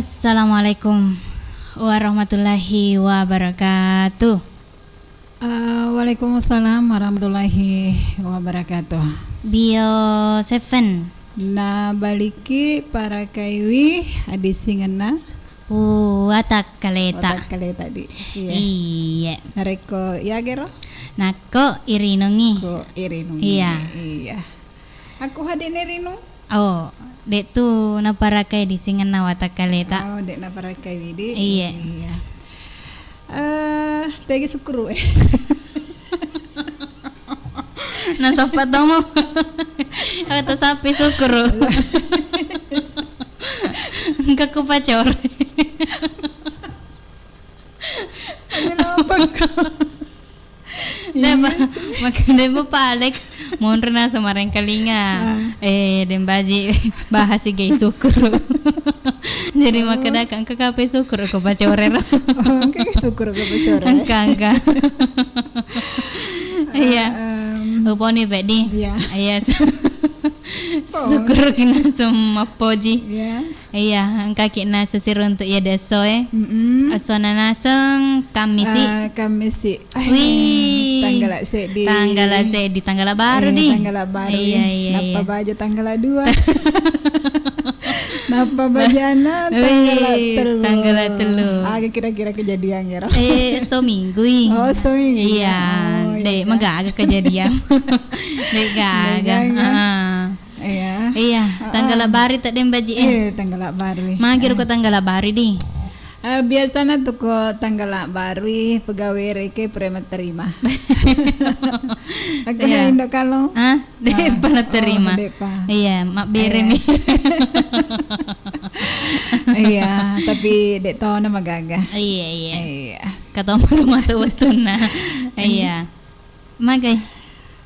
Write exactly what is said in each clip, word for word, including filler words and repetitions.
Assalamualaikum warahmatullahi wabarakatuh. Eh, waalaikumsalam warahmatullahi wabarakatuh. Bio Seven. Nabaliki parakaiwi adissingenna. Watakkaleta. Watakkaleta, di. Iya. Iya. Narekko iyagero? Nakko irinungi. Ko irinungi. Iya. Iya. Aku hadene rinung. Oh, de' tu naparakai disingenna watakkaleta. Oh, de' naparakai widi. Iya. Iya. Eh, tegi sukkuru, eh. Nasappa tomo. Kata sapi sukkuru. Engka ku pacore. Ambil apa kau? Deh, Iya Pak, sih. Maka deh, Bapak Alex, monro na semarang kalinga. Ah. Eh, Dembaji bahas igai sukkuru. Jadi, oh, maka dah engka kape sukkuru ko pacore ro. Oh, engka ke sukkuru ko pacore. Engka, engka. Iya. Ah, em. Uponi, Pak, di. Iya. Iya. Su-, oh. Sukkuru kina semappoji. Iya. Iya, engkaki naseng siruntu iya de' esso e. Mm-mm. Essona naseng Kammisi. Ah, Kammisi. Eh, wih. Tanggala seddi. Tanggala seddi, tanggala baru, eh, di. Tanggala baru, iya, iya, iya, nappa iya. Baja tanggala dua. Nappa bajana tanggala, wih, tellu. Tanggala tellu. Aga kira-kira kejadian ya, Ro? Eh, seminggu, i. Oh, seminggu. Iya, oh, iya, de' iya. Magaga kejadian. De' gaga. De' gaga. Ah. Iya. Iya, heeh. Tanggala bari tadde Mbaji, eh. Eh, tanggala bari. Magiro ko tanggala bari, di? Eh, biasana tu ko tanggala bari, pegawai reke pre materima. Aku iya. Indo kalo. Ah, de' pa naterima. Oh, de' pa. Iya, mabbere mi. Iya, tapi de' tona magaga. Iya, iya. Iya. Kata matu-matu wettunna. Iya. Magai.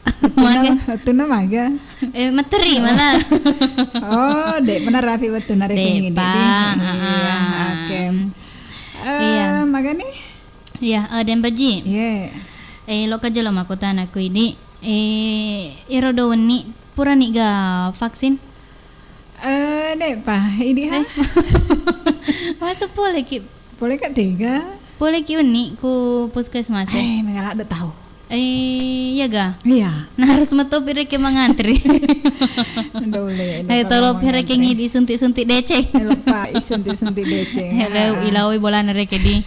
Wettunna, magai. Wettunna maga? Eh, materi malah. Oh, de' mana rapi wettunna rekeng ini, de' pa, di. Iya, heeh. Oke. Eh, iya. Magani? Iya, eh, Dembaji. Iya. Eh, lo kajolo makkutana ku ini. Eh, iro do wenni purani ga vaksin? Eh, de' pa, idi ha? Eh. Masa pole ki? Pole ka tega? Pole ki wenni ku puskesmas e. Eh, mega ladde tau. Eh, iya ga? Iya. Nah, harus metopi reke mangantri. Nda boleh, nda eh, boleh tolo mangantri. Reke ngidi suntik-suntik deceng. Eh, lupa i suntik-suntik deceng. Hello, ah, ah. Ilawi bolana reke di.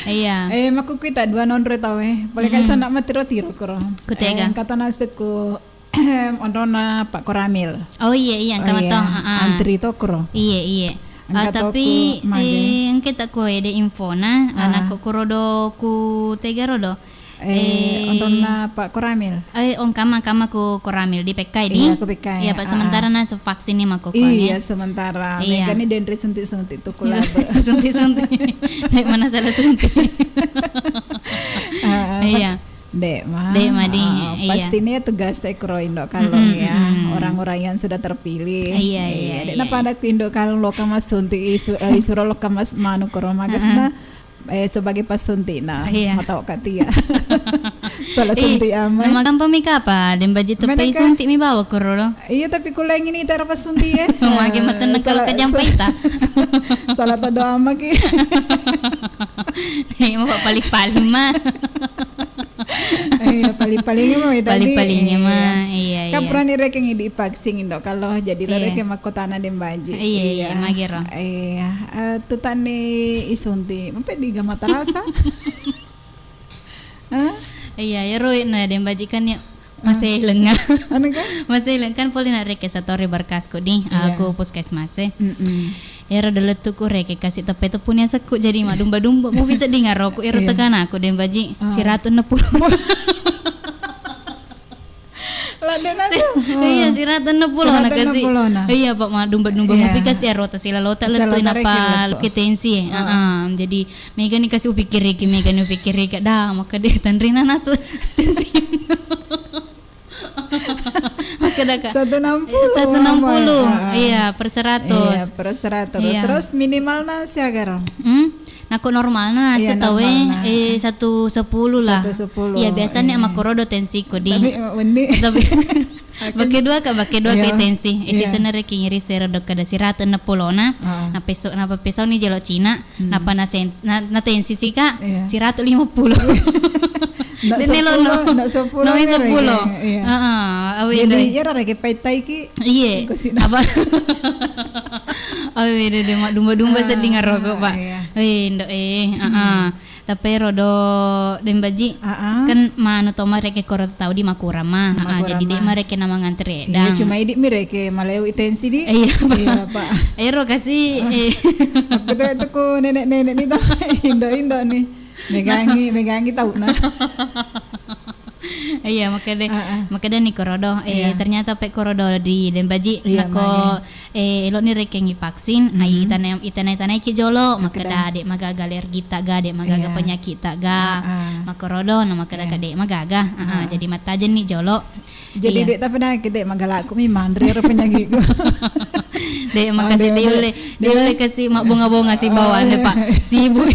Iya. Eh, makkukui ta dua nonro tau e. Pole ka sana matiro-tiro koro. Ku tega. Eh, engka to nasekku onronna Pak Koramil. Oh, iya, iya, engka mato, heeh. Antri to koro. Iya, iya. Engka to tapi, ku mage. Eh, engka ta ku ede infona, ah, nakko kuro do ku tega ro do. Eh, eh, onronna Pak Koramil. Eh, ong kama, kama ku Koramil di P K I di. Iya, ku P K I. Iya, Pak, ah, sementara ah. Na se vaksin ni makkokone. Iya, sementara. Iya. Mega ni denre suntik-suntik tu ku labe. Suntik-suntik. Nek mana salah suntik. Ah, ah, iya. De' ma. De' ma di, ah, iya. Pasti ni tugas e kuro Indo Kalong ya. Mm-mm, mm-mm. Orang-orang yang sudah terpilih. Iya, iya, iya. De' na pada ku Indo Kalong loka massuntik isu-, eh, isuro loka mas manu kuro magas na, eh, sebagai passuntik na. Iya. Matau katia. Salah suntik ama. Nama gampang mi kapa, Dembaji tepe suntik mi bawa kuro lo. Iya, tapi kulengi ni tara passuntik e. Mage matenna kalau kejampa ita. Salah todo ama ki. Nih, mau paling-paling mah. Iya, paling-palingnya mah tadi. Paling-palingnya mah, iya, iya. Kan purani rekeng idi vaksin Indo Kalong, jadi rekeng makkotana Dembaji. Iya, iya, magero. Iya, eh, tu tani isunti, sampai di gama terasa. Hah? Iya, ya roi na Dembaji kan ya. Maseleng. Anu kan? Maseleng kan pole na rekeng satore berkasku di, iya. Aku puskesmas e. Mm-mm. Ero dalettuku rekeng kasi teppe teppuni asekku jadi madumba-dumba. Mu bisa dengar aku ero iya. Tekan aku Dembaji. Ah. Siratu enneng puluh. Ladde na tu. Iya, siratu enneng puluh na kasi. Siratu enneng puluh na. Iya, Pak, madumba-dumba. Iya. Mu pikasi ero ta sila lota lettu napa lettu. Luke tensi e. Ah. Heeh, jadi Mega ni kasi upikiriki, mega ni upikiriki. Dah, maka de' tanrina nasu. Maka dah, Kak. Satu enam puluh, satu enam puluh. Mama, ya. Iya, per seratus. Iya, per seratus. Iya. Terus minimal na siaga ro? Hmm? Nako normal na, iya, setawe, normal na. Eh, satu sepuluh lah. Satu sepuluh. Iya, biasanya iya. Ama korodo tensiku di. Tapi, eh, wenni. Tapi Bakke dua ka, bakke dua ka tensi. Isi senna rekeng iri sero dokkada siratu enneng pulona. Napeso, napapesoni jolo Cina, napa nasen-, na, natensi si ka siratu lima puluh. Ndak seppulo, ndak seppulo. Heeh, awe. Jadi iyaro rekeng paittai ki. Iye. Apa? Awe, de, de, mak dumba-dumba sedding aroko, Pak. Weh, ndok, eh, heeh. Tapi ero do Deng Baji, kan manu to ma rekeng koro tau di makurang ma. Ah, jadi de ma rekeng na mangantre. Iya, cuma idi mi rekeng malewi tensi di. Iya, Pak. Ero kasi, eh. Aku tuh, itu ku nenek-nenek ni tau, indo-indo ni. Megangi, megangi tau na. Iya, makkeda, makkeda ni korodo. Eh, ternyata pe korodo di Deng Baji. Iya, nako, eh, elo ni rekeng i vaksin, ai itana-, itana-, itanai ki jolo, makkeda de magaga alergi ta ga, de magaga penyakit ta ga. Makorodo, na makkeda ka de magaga. Ah, jadi mattajeng ni jolo. Jadi de tapi na de magalaku mi manre ro penyakitku. De makasi de ulle, de ulle kasi mabbonga-bonga si bawanna, Pak. Sibuk.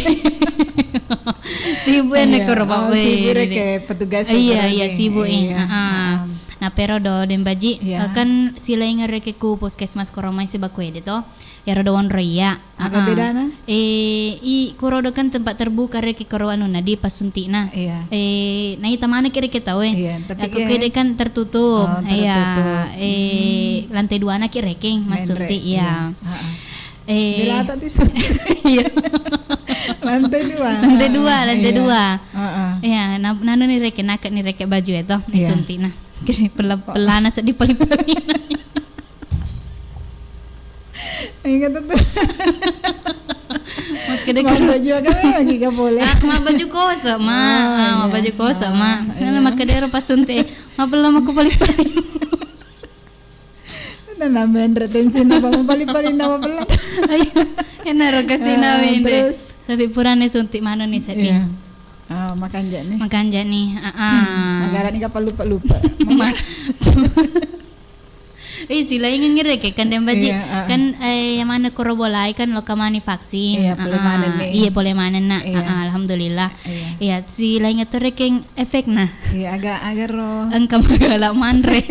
Sibuk ya, koro, Pak. Sibuk rekeng petugas. Iya, iya, sibuk, eh. Heeh. Nah, pero do Deng Baji, eh, kan silaing rekeng ku puskesmas koro mai si baku ede to. Ero do wonro iya. Aga bedana? Eh, i koro do kan tempat terbuka rekeng koro anunna di pasuntikna. Iya. Eh, naita maneng ki rekeng tau e. Iya, tapi aku kede kan tertutup. Oh, tertutup. Iya. Eh, lantai dua na ki rekeng massuntik, iya. Eh, Belata ti suntik. Iya. Lantai dua. Lantai dua, lantai dua. Iya, na-, nanu ni rekeng, nake ni rekeng baju e to, disuntik na. Kiri pela-, pelana seddi pali-pali. Ingat itu. Makkeda karo baju aga lagi ga boleh. Ah, ma baju kosong, ma. Ah, ma baju kosong, ma. Makkeda ero pasuntik. Ma pella mako pali-pali. Tenang, menre tensi na, apa mapali-pali na, apa pella. Ayo, enaro kasih na, terus. Tapi purane suntik manu ni seddi. Iya. Ah, makanja ni. Makanja ni, ah, ah. Magara ni kapal lupa-lupa. Ih, silaingeng rekeng kan Deng Baji. Iya, ah. Kan, eh, yang mana koro bolai kan loka mani vaksin. Iya, pole maneng ni. Iya, pole maneng na. Iya. Ah, ah, alhamdulillah. Iya. Iya, silaingeng tu rekeng efek na. Iya, aga, aga ro. Engka magala manre.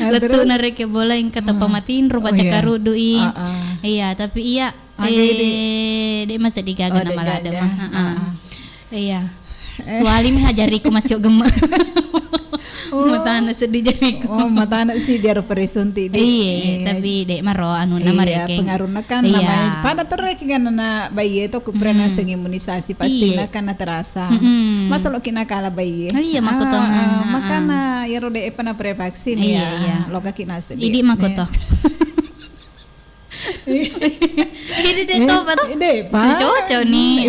Lettu na rekeng bola engka teppa matinro, baca karudui. Iya, tapi iya, eh, de maseddi gaga na malada ma. Iya. Suali mi ha jariku masih gemma. Matana seddi jariku. Oh, matana si diaro peresunti di. Iya, tapi de maro anu na marekeng. Pengaruhna kan namanya pada terreki kan na bayi itu ku pernah seng imunisasi pasti na kan na terasa. Masa lo kina kala bayi. Iya, mako to. Makana iyaro de pernah pre vaksin ya. Iya. Loka kina seddi. Idi mako to. Ini deh tobat. Deh, Pak. Cocok nih.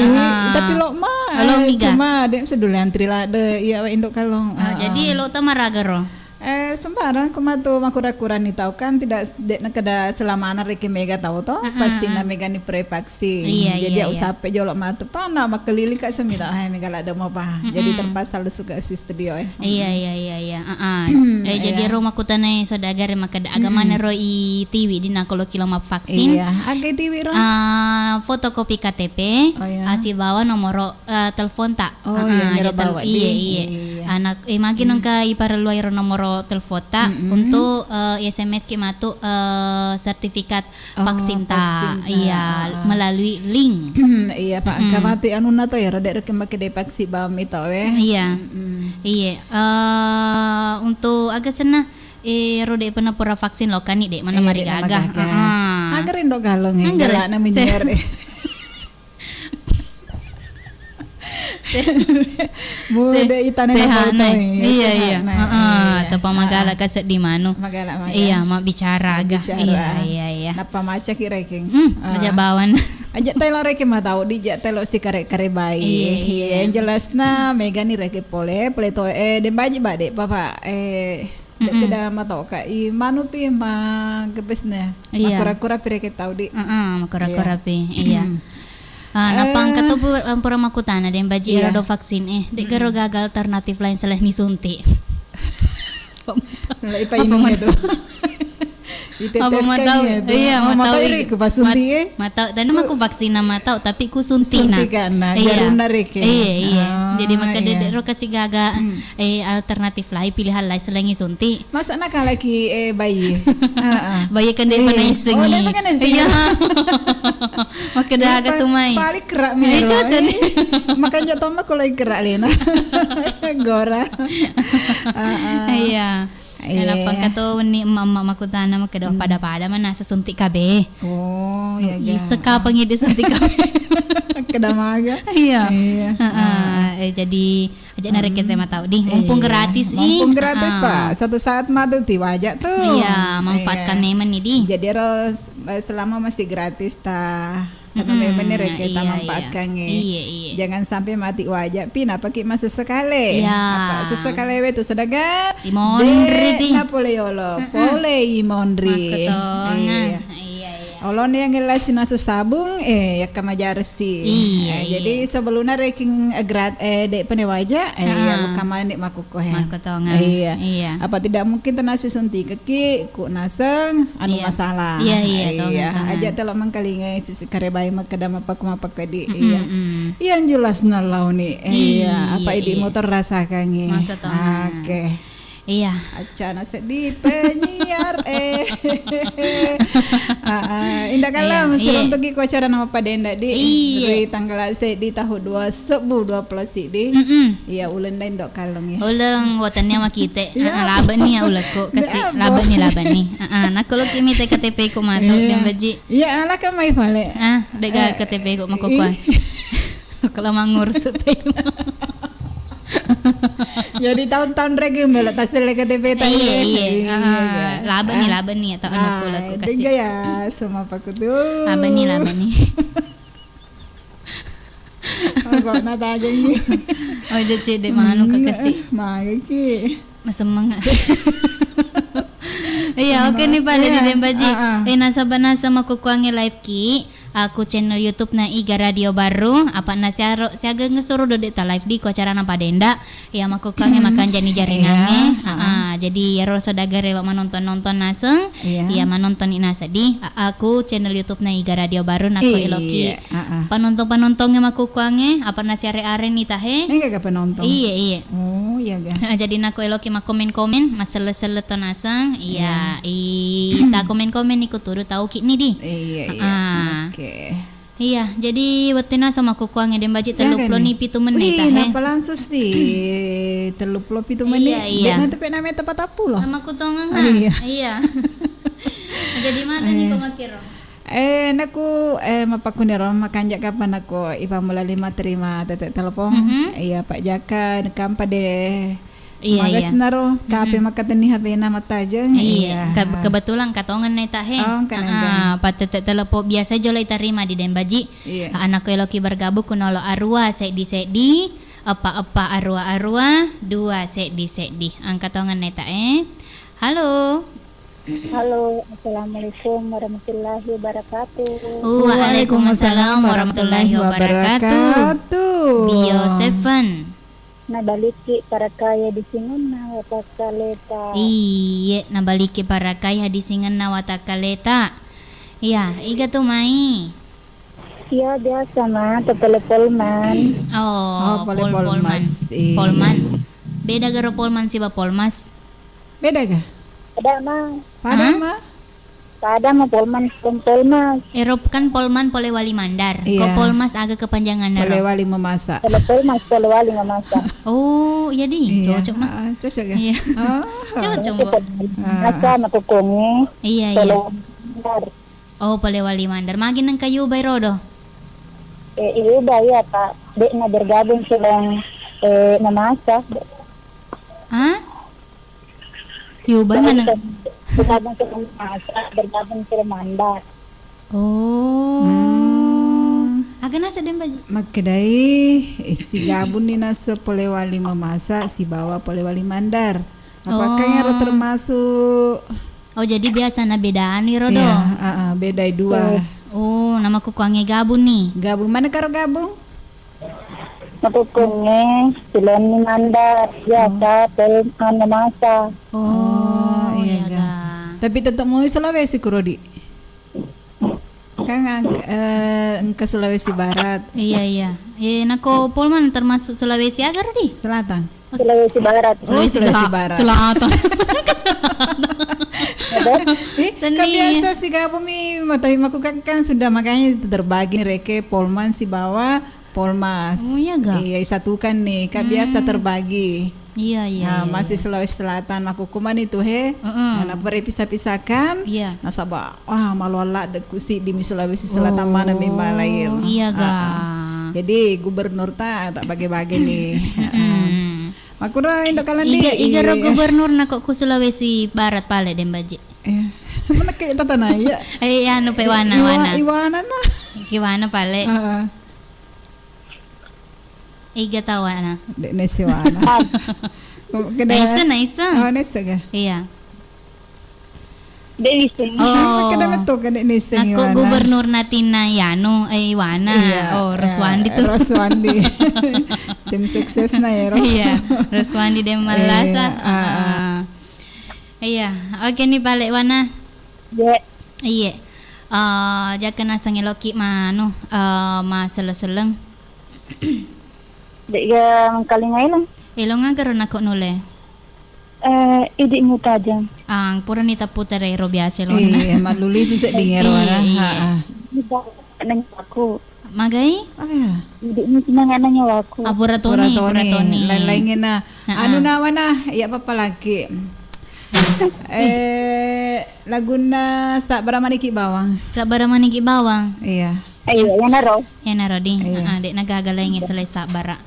Tapi lo mah, cuma dek sedul antri lah de iya wa indo kalong. Jadi lo ta maraga ro. Eh, sembarang ku matu makura-kura ni tau kan tidak dek nakeda selamana reki mega tau to, pasti na mega ni pre vaksin. Iya, jadi iya, usape jolo matu pana makeliling ka semita hai mega la demo pa. Jadi terpaksa lesu ke si studio eh. Iya, iya, iya, iya. Eh, jadi ro makkutanai saudagar makkeda aga maneng ro i tiwi di nako lo kilo mappaksin. Iya, aga i tiwi ro? Ah, fotokopi K T P, sibawa nomoro, eh, telponta. Oh, iya, miro bawa di. Iya, iya. Anak, eh, magi nengka iparelluai ro nomoro telponta untuk, eh, S M S ki matu, eh, sertifikat vaksin ta. Iya, melalui link. Iya, Pak. Engka matu anunna to ya, ro dek reke make de vaksin bawang mi to, eh. Iya. Iya. Eh, untuk aga senna, eh, ro dek pernah pura vaksin lo kan ni dek mana marigaga. Aga rindo galong eh. Galak na menyer eh. Muda itana na foto. Iya, iya. Heeh, tapa magala ka seddi manu. Iya, mabbicara aga. Iya, iya, iya. Nappa maca ki rekeng. Hmm, aja bawan. Aja telo rekeng matau di ja telo si kare-kare bayi. Iya, iya. Yang jelasna mega ni rekeng pole, pole to eh dembaji bade papa eh De'keda matoka i manu pi ma gepesna. Iya. Makura-kura pi reke tau di. Heeh, makura-kura pi. Iya. Ah, nappa engka to pu-, pura makkutana deng baji ero do vaksin eh. De'garo gaga alternatif lain selain ni suntik. Mulai painung itu. Apa mau tahu? Iya, mau tahu. Iri ku pasunti, eh? Mau tahu. Tadi mah ku vaksin, mau tahu, tapi ku suntik, nah. Suntik, nah, iya. Jarunna reke. Iya, iya. Oh, jadi maka iya. Dedek ro kasih gaga, eh, alternatif lain, pilihan lain selain suntik. Masa nak lagi, eh, bayi? Heeh. Bayi kan dia pernah iseng. Oh, dia pernah iseng. Iya. Maka dah agak tuh mai. Paling kerak mero. Cocok nih. Makanya tomma kalau kerak lena. Gora. Heeh. Iya. Iya. Nappa engka to wenni emma-emma makkutana makkeda, pada-pada manasa suntik K B. Oh, iya, iya. Iseng kapang idi suntik K B. Keda maga. Iya. Iya. Heeh. Eh, jadi aja narekeng te matau di. Mumpung gratis, ih. Mumpung gratis, Pak. Satu saat matu tiwaja tuh. Iya, manfaatkan memang ini di. Jadi harus, eh, selama masih gratis ta. Karena memang ini reke ta manfaatkan, eh. Iya, iya. Jangan sampai mati waja pi napaki masa sekali. Iya. Apa sesekali we tu sedagar? Imondri di. Napole yolo, pole imondri. Makketonga. Iya. Iya, iya. Olone yang ngelasi nasa sabung, eh, ya kamajarsi. Iya, eh, iya. Jadi sebelumnya reking, eh, grat-, eh, dek pene waja, eh, ya luka mane maku Kohe. Makkutongang. Iya. Iya. Apa tidak mungkin tenasi suntikaki ku naseng anu masalah. Iya, iya, tongang, tongang. Aja telo mengkalingai sisi karebai makkeda mapakku mapakedi. Iya. Yang jelas nalauni. Iya, apa idi motor rasakangi. Makkutongang. Oke. Iya. Acana sedih penyiar, eh. Ah, ah. Indah kalam, iya, iya. Seruntuki ku acara nama padenda di. Iya. Ri tanggal seddi tahu dua sebbu dua puluh sidi. Mm-mm. Iya, uleng dai ndo kalong ya. Uleng watannya makite. Iya. Ah, labe ni ya ulekku kasi. Labe ni, labe ni. Ah, ah, nakko loki mite K T P ku matu, iya. Deng baji. Iya, ala kan mai fale. Ah, dega K T P ku makokoa. Kalau mangurus tu. Jadi tahun-tahun regi melo tasel K T P tadi. Iya, iya. Ah, labe ni, labe ni atau anakku laku kasi. Dega ya, sama paku tu. Labe ni, labe ni. Kok nata aja ni. Oh, jadi cedek manu kakasi. Magi ki. Masemeng. Iya, oke nih, Pak, dari Dembaji. Eh, nasaba nasa makukuangi live ki. Aku channel YouTube na Iga Radio Baru. Apa na siaro, siaga ngesoro dode ta live di ko acara na padenda. Iya, makukuangi makan jani jaringange. Iya, ah, jadi yaro saudagar wa manonton-nonton naseng. Iya. Iya, manonton ni nasa di. A-, aku channel YouTube na Iga Radio Baru nako eloki. Iya, ah, ah. Panonton-panontonge makukuange, apa nasi are-are ni tahe? Ini gak penonton? Iya, iya. Oh, iya ga. Heeh, jadi nako eloki makkomen-komen, maselle-selle to naseng. Iya, iya. I, ta komen-komen iku tudu tau ki ni di. Iya, iya. Ah. Oke. Iya, jadi wettu nasa makukuange Dembaji. Siaga tellu pulo ni? Ni pitu menit. Wih, tahe. Napa langsung sih? Tellu pulo pitu menit. Iya, iya. Dek nanti pe namanya tepat apa loh? Sama kutongang, ah, iya. Iya. Jadi mana nih, eh, ko makiro? Eh, naku, eh, mapakkuniro, makanja kapan naku ipammula lima terima tete telepon. Mm-mm. Iya, Pak Jaka, kampa de. Iya, magas iya. Naro, kape makatenni H P na matajeng. Iya, iya. Ke-, kebetulan katongen neta he. Oh, kan. Ah, patete telepon biasa jolo itarima di Dembaji. Iya. Anakku eloki bergabung kunolo arua seddi-seddi, eppa-eppa arua-arua, dua seddi-seddi. Angka tongen neta, eh. Halo. Halo, assalamualaikum warahmatullahi wabarakatuh. Waalaikumsalam warahmatullahi wabarakatuh. Bio Seven. Nabalikki parakaya disingenna watakkaleta. Iye, nabalikki parakaya disingenna watakkaleta. Iya, iga tu mai? Iya, biasa, Ma, tepele Polman. Oh, oh, pole Pol-, Polman. Polmas, iya. Polman. Beda garo Polman siba Polmas? Beda ga? Beda, Ma. Pada, hah? Ma? Pada, Ma, Polman, Pol-, Polmas. Ero kan Polman Polewali Mandar. Iya. Ko Polmas aga kepanjangan naro? Polewali memasak. Pole Polmas, Polewali memasak. Oh, iya di. Iya. Cocok, Ma. Ah, cocok ga? Iya. Oh. Cocok, Bu. Ah. Masa, Ma, kukongi. Iya, iya. Polewali Mandar. Oh, Polewali Mandar. Magi nengka Yubai rodo? Eh, Yubai, iya, Pak. Dek na bergabung sedang, eh, memasak. Hah? Yubai mana? Bergabung sedang memasak, bergabung sedang mandar. Oh. Hmm. Aga nasa Dembaji? Makkedai, eh, sigabung ni nasa Polewali memasak, sibawa Polewali Mandar. Apakah ero termasuk? Oh, jadi biasa na bedani rodo? Iya, ah, ah, bedai dua. Oh, nama kukuange gabung ni. Gabung mana karo gabung? Makukunge silonni manda biasa, oh, tel-, anu masa. Oh, oh, iya, iya ga. Ga. Tapi tetap mau Sulawesi, Kurodi. Kan ang-, eh, engka Sulawesi Barat. Iya, iya. Eh, nako Polman termasuk Sulawesi aga, Rodi? Selatan. Oh, Sulawesi Barat. Oh, Sulawesi Sulawesi Sela-, Barat. Selatan. Ih, kan biasa si gabung mi, matawi maku kan, kan sudah, makanya terbagi nih, Reke, Polman, sibawa Polmas. Oh, iya ga? Iya, satukan nih. Kan biasa terbagi. Iya, iya, nah, iya, masih iya. Sulawesi Selatan, makkukkumani tu he. Heeh. Nah, napare pisah-pisahkan. Iya. Nasaba, wah, maloalla dekku siddi mi Sulawesi Selatan, oh, mana mi malair. Iya ga? Heeh. Jadi gubernur ta, tak bagi-bagi nih. Heeh. Mm-mm. Makura Indo Kalandi. Iga, iga ro gubernur nako ku Sulawesi Barat pale, Dembaji. Eh, mana ke tata na iya? Eh, anu pe wana, iwa-, wana. Iwana na. Ki wana pale. Heeh. Iga tawana. De' nesse wana. Keda-, naisseng, naisseng. Oh, naisseng ga? Iya. De' nisseng. Oh. Keda metto kan de' nisseng. Nako iwana. Gubernur natinna Yanu, eh, Iwana. Iya, oh, iya, Roswandi tu. Roswandi. Tim sukses na ya, Ro. Iya, Roswandi de' mallasa. Iya, ah, ah. Ah. Iya, oke nih, pale Wana. Iya. Iya. Eh, jaka naseng eloki manu, eh, maseleng-seleng. De'ga mengkalinga elong. Elong aga ro nako nulle? Eh, idi mutajang. Ang, purani tapputere ro biasa elonna. Iya, malluli sise dingero. Iya, iya. Ha, ha. Nanya aku. Magai? Aga? Idi mutajang nanya aku. Ah, pura toni, pura toni. Pura toni. Lain-lainna. Ha, ha. Anu nawana, iya papalaki. Eh, lagunna Sabbara Maniki Bawang. Sabbara Maniki Bawang. Iya. Iya, iyanaro. Iyanaro di. Iya. Heeh, de' nagaga laingnge selain sabbara.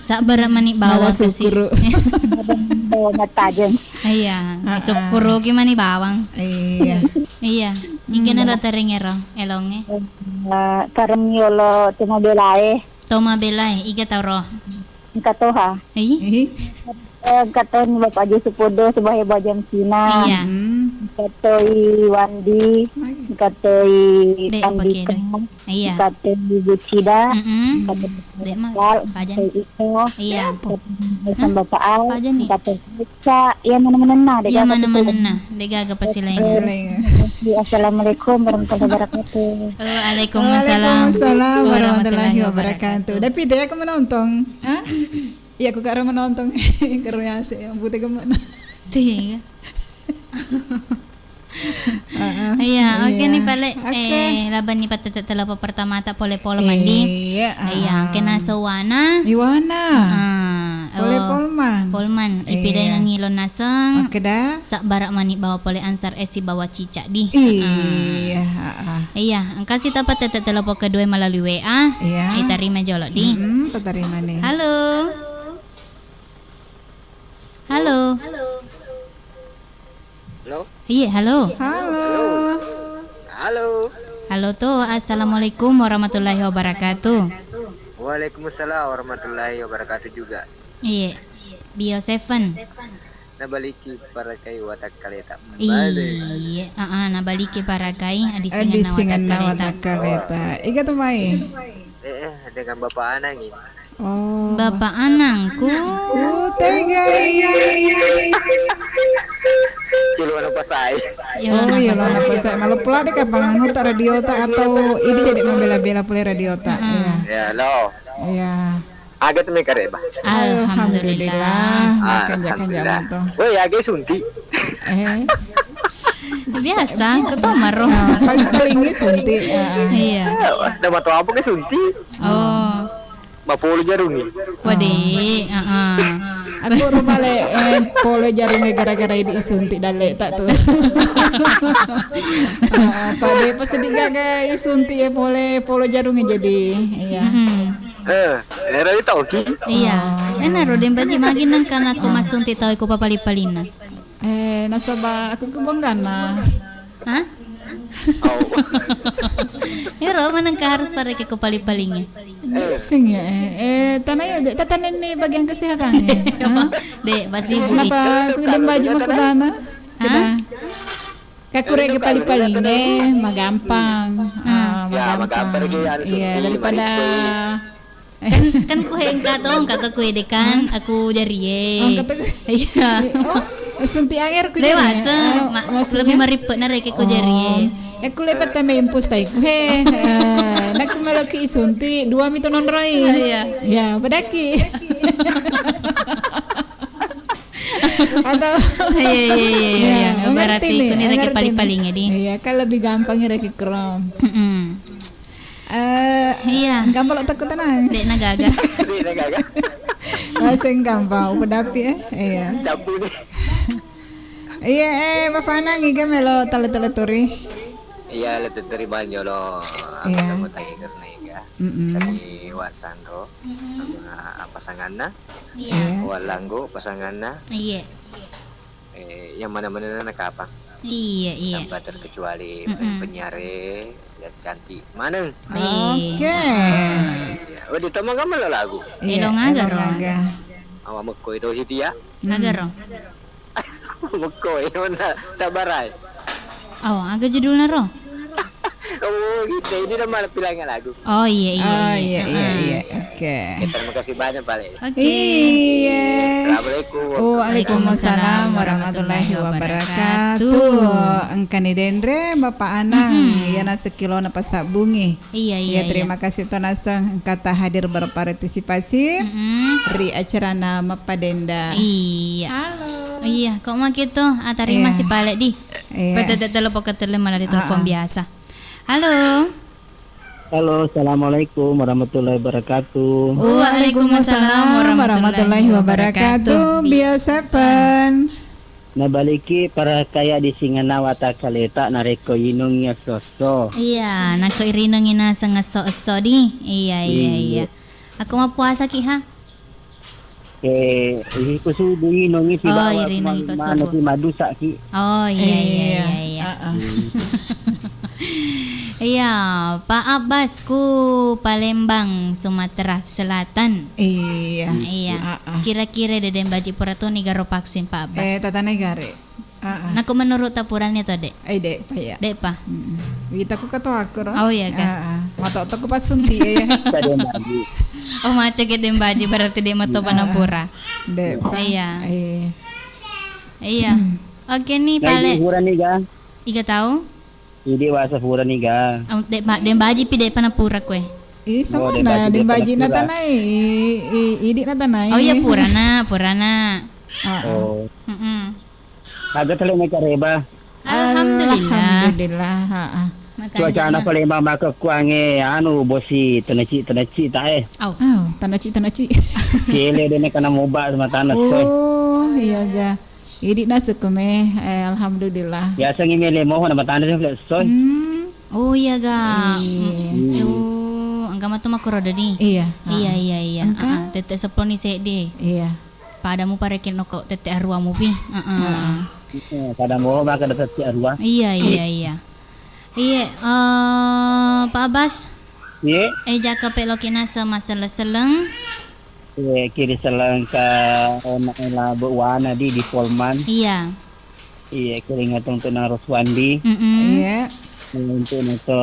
Sabbara mani bawang kasi. Sukkuru. Bawang matajeng. Iya, heeh. Sukkuruki mani bawang. Iya. Iya. Hmm. Iga naro tarengero, elongnge. Eh, tareng yolo toma belae. Toma belae, iga tau ro. Engka toha. Ih. Ih. Eh, engka toi Bapak Jesu Podo, Subahaya Bajang Cina. Iya. Hmm. Engka toi Wandi, mai. Engka toi Dek, Andika, pakedo. Iya. Engka toi Bucida, mm-mm. Engka toi Dek, ma-, Pasal, pajan. Engka toi Ito, iya. Engka toi Bapak Al, pajan nih. Engka toi Ica, iya mana-manenna, dek. Iya, gaga mana-manenna, dek gaga pasi laing. Pasi laing. Assalamualaikum warahmatullahi wabarakatuh. Waalaikumsalam. Waalaikumsalam warahmatullahi wabarakatuh. Tapi dia aku menonton. Hah? Iya, ku karo menonton. Karo yase, yang putih gemek. Tiga. Heeh. Iya, oke nih, pale. Oke. Eh, laban ni patete telepon pertama tak pole-pole mandi. Iya, heeh. Iya, kena sewana. Iwana. Heeh. Pole oh, Polman. Polman. Iya. Ipidengengi lo naseng. Oke dah. Sabbara mani bawa pole ansar esi bawa cicak di. Iya, heeh. Iya, engka si tapa tete telepon kedua melalui W A. Iya. Itarima jolo di. Mm-mm, tatarima nih. Halo. Halo. Halo. Iya, halo. Halo. Halo. Halo to, assalamualaikum warahmatullahi wabarakatuh. Waalaikumsalam warahmatullahi wabarakatuh juga. Iya. Bio Seven. Nabaliki parakai watakkaleta. Iya, heeh, nabaliki parakai adisingenna watakkaleta. Iga tu mai? Eh, eh, dengan Bapak Anang ini. Oh, Bapak Anangku. Oh, tegai. Kiluan apa saya? Oh, iya, lo apa saya? Malu pula deh kapan anu tak radio tak atau ini jadi membela-bela pula radio tak. Heeh. Iya. Ya, lo. Iya. Aga tu mekare, Bah? Alhamdulillah. Alhamdulillah. Makan jakan jaman tu. Woi, aga suntik. Eh. Biasa, ketomar. Ah, paling-paling ni suntik. Ah, ah. Iya. Eh, nama tu apa ke suntik? Oh. Mapolo jarungi. Wade, heeh. Aku rumah le, eh, polo jarungi gara-gara ini isuntik dalle tak tu. Ah, pada pas sedih gaga isuntik ya pole polo jarungi jadi. Iya. Mm-mm. Eh, era itu oke. Iya. Oh. Enaro Dembaji magi nengka nako masunti tau iko papali-palina. Eh, nasaba aku kebonggana. Hah? Oh. Ero manengka harus pareke ko pali-palinge. Sing ya, eh, eh, tanah ya, de, tatanen ni bagian kesehatan ya. Hah? De, masih bu. Kenapa aku Dembaji makutana? Hah? Kita. Kakurege pali-palinge, magampang. Hmm. Ah, ya, magampang. Magampang lagi, anu, iya, daripada itu. Kan, kan ku engka to, engka to ku edekan, hmm, aku jarie. Oh, engka to. Iya. Oh, Sunti air ku. Lewat jari, se-, eh, ma-, maksudnya? Lebih meripet na reke ko jari. Oh. Eh, ku lepat tame impus tai ku. He, eh, nak meloki sunti, dua mi tu nonroi. Iya. Ya, bedaki. Atau iya, iya, iya, iya, iya. Ya, berarti mengerti nih, ku ni reke mengerti nih. Paling-paling ya, di. Iya, kan lebih gampang ya reke Chrome. Mm-mm. Eh, iya. Gampang lo takut tenang. Dek na gaga. Dek na gaga. Masih gampang, udah dapi, eh. Iya. Campur ni. Iya, eh, Bapak Anang, iga melo tale-tale turi. Iya, le tale turi banjolo. Iya. Anggota Tiger na iga. Mm-mm. Dari Wasanro, mm-mm, sama pasanganna. Iya. Iya. Walanggo pasanganna. Iya. Eh, yang mana-mana na kapang. Iya, iya. Tanpa terkecuali, mm-mm, penyiar yang cantik. Maneng. Iya. Oke. Iya. Oh, di tomang kamu lo lagu. Iya, elong aga, elong ro. Aga. Awak mekko itu si Tia. Aga, ro. Mekko, eh, mana? Sabar ai. Oh, aga judulna ro? Oh, gitu. Ini nama pilangnya lagu. Oh, iya, iya, oh, iya, iya, iya, heeh, iya. Oke. Oke, terima kasih banyak, Pak Le. Oke. Iya. Assalamualaikum. Waalaikumsalam warahmatullahi wabarakatuh. Engkani denre, Bapak Anang. Mm-mm. Iya, na sekilo na pasabungi. Iya, iya, iya, iya. Terima kasih to naseng kata hadir berpartisipasi, mm-mm, ri acarana Mappadenda. Iya. Halo. Iya, kok maki to? Ah, tarima si Pale di. Iya. Bete telepon ke tele malah ditelepon biasa. Halo. Halo, assalamualaikum warahmatullahi wabarakatuh. Waalaikumsalam warahmatullahi wabarakatuh. Biasa pen. Nabaliki para kaya di singana watakaleta narekko inungi esso-esso. Iya, nako irinungi naseng esso-esso di. Iya, iya, iya. Iya. Aku mappuasa ki ha. Eh, iko sudu inungi sibawa irinungi ko subu. Manu ki madusa ki. Oh, iya, iya, iya, iya. Iya, Pak Abbas ku Palembang, Sumatera Selatan. Iya. Iya. Kira-kira dede mbaji pura toni garo vaksin, Pak Abbas? Eh, tatanai gare. Heeh. Nako menurut ta purani to, Dek? Eh, Dek pa ya. Dek pa? Mm-mm. Wita ku katoaku ro. Oh, iya, Kak. Heeh. Mato-to ku pasunti ya. Tadi mbaji. Oh, maca gede mbaji berarti Dek mato panapura. Dek pa. Iya. Eh. Iya. Oke nih, Pale. Pura nih, ga? Iga tahu? Idi wasa pura niga. Am, de, ma, de mbaji pi de panapura kue. Ih, oh, sama de na, mbaji de mbaji natanai. I, i, idi natanai. Oh iya, purana, purana. Ah, ah. Oh. Mm-mm. Aga tele mai kareba. Alhamdulillah. Alhamdulillah, ha, ah. Makanya cuacana lah. Palembang maka kuange anu bosi teneci teneci tae. Au. Au, teneci teneci. Kele dene kana moba sama tanah. Oh, iya ga. Idi nasukku me, eh, alhamdulillah. Biasa ngi mele moho na matanda sih, Soy. Hmm. Oh iya ga. Iya. Hmm. Oh, engka matu makkoro doni. Iya. Iya, ah, iya, iya. Engka? Ah, ah. Tette seppulo ni seddi. Iya. Pada mu pareke noko tette arua mupi. Heeh. Heeh. Iya, pada moho maka tette arua. Iya, iya, iya. Iya, eh, Pak Abbas. Iya. Eh, jaka pe loki naseng maseleng-seleng. Eh, kiri selengka ona ela be wana di, di Polman. Iya. Iya, kiri ngatong tu Narus Wandi. Mm-mm. Iya. Untuk nato